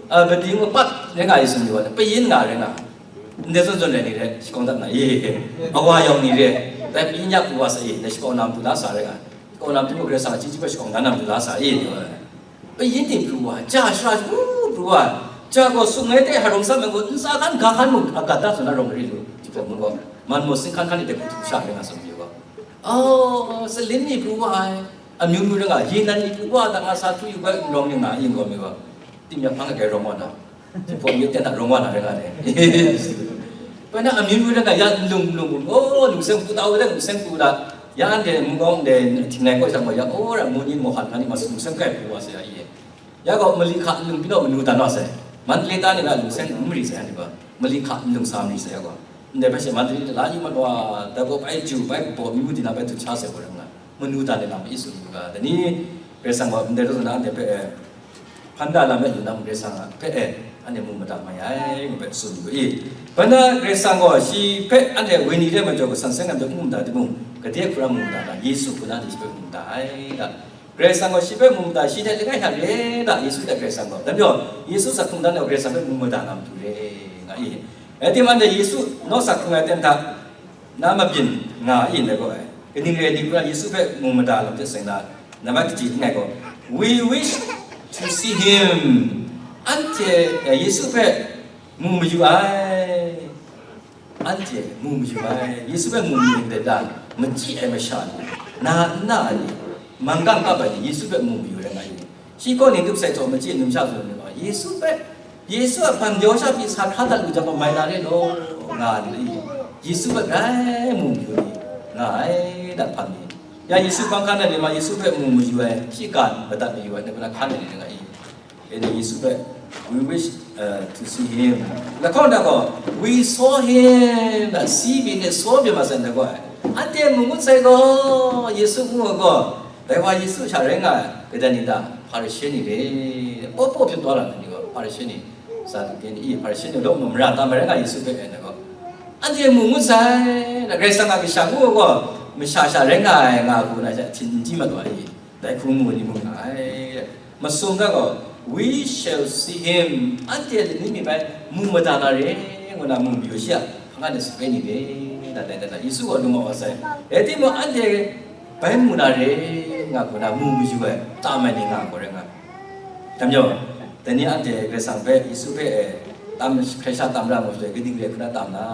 a, padi ngu pat rai nga i tsun yu ga, payin nga rai nga. Ndai zawn zawn rai ni re, shakawn dat na i. Awa yawng ni re, dai payin ya pru wa sai i, dai shakawn na matu la sa rai nga. Kaw na matu Karai Kasang a chyeju hpe shakawn dan na matu la sa i, ni wa. Payin ting pru wa, ja shara shagu pru wa, ja gaw sung ai hte harung sam ai gaw, ntsa hkan ga hkan mung a gat da tsun na rawng ri lu, Jinghpaw mung gaw, man maw, sin hkan hkan ni dai hku htu sha rai nga tsun pyi gaw. Oh, salin ni pru wa ai, amyu myu rai nga, yin nan ni pru wa, dang a sa htu yu ga, n rawng ni nga, yin gaw mi gaw, tim yak hpang ai gai rawng wa na. Jinghpaw mi ten hta rawng wa na rai nga le. Bai na amyu myu rai nga, ya nlung nlung, oh, lungseng hku ta u, lungseng hku ta. Ya anhte Mungkawng de htingnai kaw jang gaw, ya, oh, ra, mu nin mawhan nga ni ma lungseng kai hku wa sa ya i. Ya gaw mali hka nlung pyi naw manu dan wa sai. Mandalay ta ni ga lungseng n mari sai, anhte gaw mali hka nlung sa mari sai ya gaw. Ndai hpe she Mandalay de la yu mat wa, dai gaw bai ju, bai kabaw, myu di na bai dun sha sai gaw rai nga. Manu dan de lam i tsun u ga, dai ni Karai Kasang gaw ndai rawt na anhte hpe, eh, hpan da lam e yu na mung Karai Kasang a hpe e, anhte mu mada mai ai, ngu hpe tsun yu i. Bai na Karai Kasang gaw shi hpe anhte wenyi re majaw, kasan seng lam hte n mu mada timung, gade hkrum mu mada na, Yesu hku na anhte shi hpe mu mada ai, da. Karai Kasang gaw shi hpe mu mada, shi hte langai hta re da, Yesu hte Karai Kasang gaw. Dai majaw, Yesu sa hkrung dan gaw Karai Kasang hpe mu mada na matu re, nga i. Rai timung, anhte Yesu naw sa hkrung ai ten hta, na mabyin nga a i ndai gaw ai. Kaning rai ni hkra Yesu hpe mu mada lam hte seng na, nambat kaji langai gaw, "We wish to see him." Anhte, eh, Yesu hpe mu mayu ai. Anhte mu mayu ai. Yesu hpe mu mayu ndai ta, machyi ai masha ni, na nna ai ni, manggang kap ai ni, Yesu hpe mu mayu rai nga i. Shi kaw ni tup sai htaw machyi numsha tsun ai ni gaw, Yesu hpe, Yesu a hpang jaw sha pyi sa hkra dat lu jang gaw mai na re law, nga ni, Yesu hpe grai mu mayu ni nga ai, dat hpang ni. Ya Yesu hpang hkan ai ni ma, Yesu hpe mu mayu ai, shi ga madat mayu ai, ni hpe na hkan ai ni nga i. E ni Yesu hpe, "We wish, uh, to see him." Lahkawng da gaw, "We saw him," da, si byin ni, saw byin ma sai ndai gaw, anhte mu ngut sai gaw, Yesu ngu ai gaw, Dai wa Yesu sha rai nga ai, gadan ni ta? Hparishe ni re, paw paw hpyi taw ra ai ni gaw, Hparishe ni, Saduke ni, i, Hparishe ni law mung mara tam ai rai nga, Yesu hpe rai na gaw, anhte mu ngut sai, na Karai Kasang a kasha ngu ai gaw, masha sha rai nga ai, nga hku na sha htin n di mat wa i, dai hku mu ni mung nga ai. Masum na gaw, "We shall see him," anhte lani mi bai mu mada na re, ngu na mu mayu shi a, hpa nga na sape ni re, na dai dai na, Yesu gaw lung mat wa sai. Rai timung, anhte bai mu na re, nga hku na mu mayu ai, tam ai ni nga gaw rai nga. Dai majaw, dai ni anhte Karai Kasang hpe, Yesu hpe, e, tam, hkrai sha tam ra mu shaloi, kaning re hku na tam na?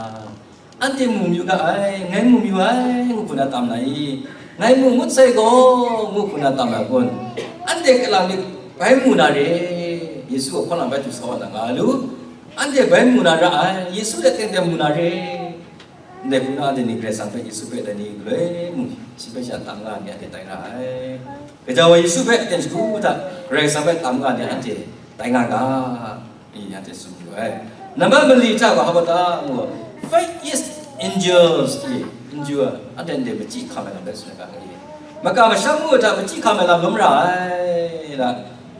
Anhte mu mayu ga ai, ngai mu mayu ai, ngu hku na tam na i? Ngai mu ngut sai gaw, ngu hku na tam ai kun? Anhte kalang myit bai mu na re, Yesu a hkawlang bai du sa wa na nga lu. Anhte bai mu na ra ai, Yesu hte teng teng mu na re. Ndai hku na, anhte ni Karai Kasang hpe, Yesu hpe dai ni galoi mung, shi hpe sha tam nga ai ni anhte tai nga ai. Gaja wa Yesu hpe aten shagu hta Karai Kasang hpe tam nga ai ni anhte tai nga ga, i, anhte tsun yu ai. Nambat mali hta gaw hpa ta ngu, "Faith is endures," i, endure, anhte ndai machyi hkam ai lam rai tsun ai ga, i. Makam masham ngu hta machyi hkam ai lam lawm ra ai, la,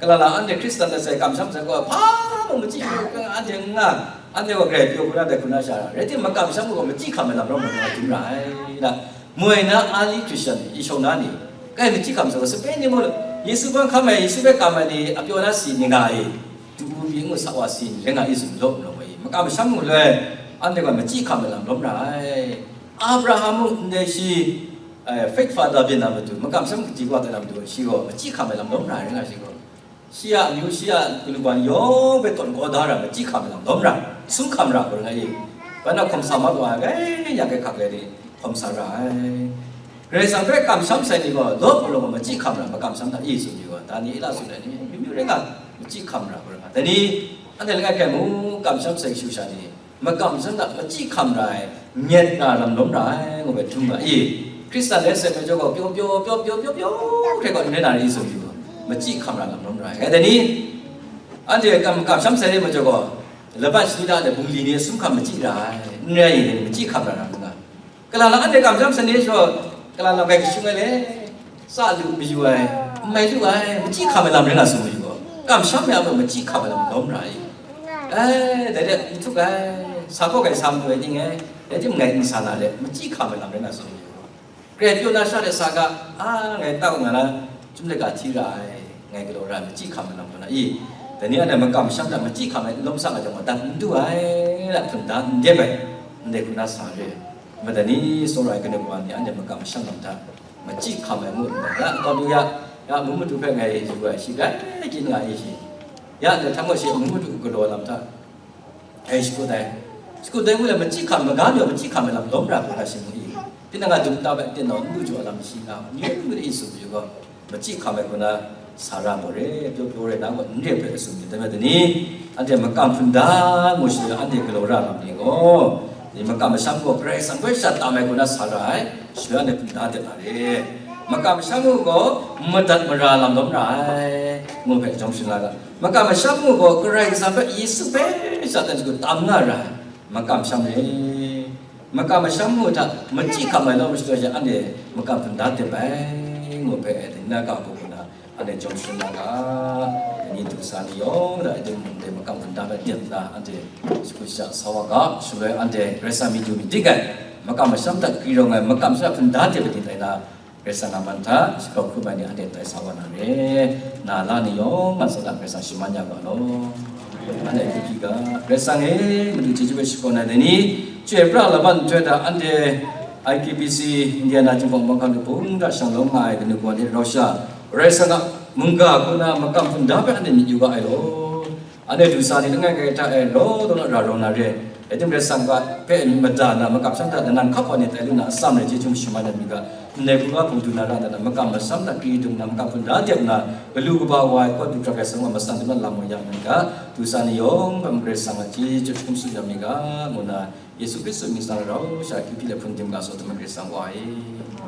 kalala anhte Hkristan hta sai kamsham sai gaw, hpa mung machyi hkam ai anhte n nga, anhte gaw grai pyaw hku na dai hku na sha ra, rai timung, makam masham gaw machyi hkam ai lam rawng hkra dum ra ai, da. Moi na early Christian, i shawng na ni, kai machyi hkam sa gaw, sape ni mung, Yesu hpang hkam ai, Yesu hpe kam ai ni, a pyaw na si ni nga ai, du pyi ngu sa wa si ni rai nga i, tsun law, law ai, makam masham mung loi, anhte gaw machyi hkam ai lam lawm ra ai. Abraham mung ndai shi, eh, faith father byin na matu, makam masham kaji wa tai na matu, shi gaw machyi hkam ai lam lawm ra ai, rai nga shi gaw. Shi a amyu, shi a galu ga ni yawng hpe tawn kau da ra, machyi hkam ai lam lawm ra, sum hkam ra, gaw rai nga i. Ban na hkawm sa mat wa ai, ya kai hkak rai ni hkawm sa ra ai. Karai Kasang hpe kamsham sai ni gaw, lawt malawng machyi hkam ra, makamsham hta i tsun yu ai, Daniela tsun ai ni, myu myu rai nga, machyi hkam ra, dai ni, anhte langai hkrai mu, kamsham sai kashu sha ni, makamsham hta machyi hkam ra ai, myit na lam lawm ra ai, ngu ai htum ga i, Hkristan rai sai majaw gaw, pyaw pyaw pyaw pyaw pyaw pyaw hkrai gaw n rai na ri tsun yu, machyi hkam ra lam lawm ra ai. Dai ni, anhte kam-, kamsham sai ni majaw gaw, laban shani da de bungli ni sum hkam machyi ra ai, n rai ni machyi hkam ra na nga. Kalang lang anhte kamsham sai ni shaw, kalang lang bai kashung ai le, sa lu mayu ai, n mai lu ai, machyi hkam ai lam rai nga tsun mayu gaw, kamsham ai a machyi hkam ai lam lawm ra ai. Ai, dai de, n htuk ai, sa kaw kai sa mayu ai ting ai, dai timung ngai n sa na de, machyi hkam ai lam rai nga tsun mayu gaw. Grai pyaw na sha de sa ga, a, ngai tau nga na, chyum de ga hti ra ai, ngai galaw ra ai, machyi hkam ai lam kaw na i, dai ni anhte makamsham hta machyi hkam ai n lawm sa nga jang gaw, dat n du ai, la hpun da n dep ai, ndai hku na sa re. Mada ni, tsawra ai kanu kawa ni, anhte makamsham lam hta machyi hkam ai ngu nna, ya, kau du ya, ya, mu madu hpe ngai yu ai shi, grai chyin nga ai shi, ya, ndai hta gaw shi mu madu galaw lam hta, ai shakut ai. Shakut ai ngu le, machyi hkam, maga mi gaw machyi hkam ai lam lawm ra hkra shi mu i. Tinang a dum ta bai, tinau n du jaw ai lam shi nga, ni n gu de i tsun yu gaw, machyi hkam ai hku na sa ra gaw re, pyaw pyaw rai na gaw n re hpe tsun yu, dai bai dai ni, anhte makam hpun da ngu shi, anhte galaw ra lam ni gaw, ni makam masham gaw Karai Kasang hpe shat tam ai hku na sa ra ai, shi anhte hpun da dep na re. Makam masham gaw madat mara lam lawm ra ai, ngu hpe jawm sharin la ga. Makam masham gaw Karai Kasang hpe, Yesu hpe sha dan shagu tam nga ra ai, makam masham re. Makam masham hta machyi hkam ai lawm shadaw sha, anhte makam hpun da dep ai, ngu hpe, dai na ga hku na, anhte jawm sharin la ga, dai ni du sa ni yawng da, dai mung dai makam hpun da bai dep na, anhte shagu sha sa wa ga, shaloi anhte Karai Kasang myit du myit dik ai, makam masham hta gri rawng ai, makam masham hta hpun da dep ai ni tai na, Karai Kasang a man hta shakau hkrum ai ni anhte tai sa wa na re, na la ni yawng nga sa da, Karai Kasang shaman ya ga law. Anhte hkye hkye ga, Karai Kasang e, Madu chyeju hpe shakawn ai dai ni, chyoi pra laban nhtoi hta anhte I K B C, Indiana Jinghpaw Mawhngkam Lubung hta shanglawm nga ai kanu kawa ni rau sha, Karai Kasang a mungga hku na makam hpun da hpe anhte myit yu ga ai law. Anhte du sa ni langai kai hta e raw taw na ra rawng na re ai. Dai tim Karai Kasang hpe mada na, makam masham hta lanan hkap wa ni tai lu na atsam rai, chyeju shaman ai mi ga, ndai hku ga hpung du na ra nna, makam masham hta gri dung na, makam hpun da dep nna, galu kaba wa ai, kawt du hkra Karai Kasang a matsan du na lam wa ya mi ga, du sa ni yawng hpe Karai Kasang a chyeju hkum tsun ya mi ga, ngu na, Yesu Hkristu mying sa rau sha, hkye hpyi le hpung tim ga saw hte Karai Kasang wa ai.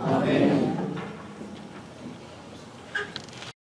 Amen.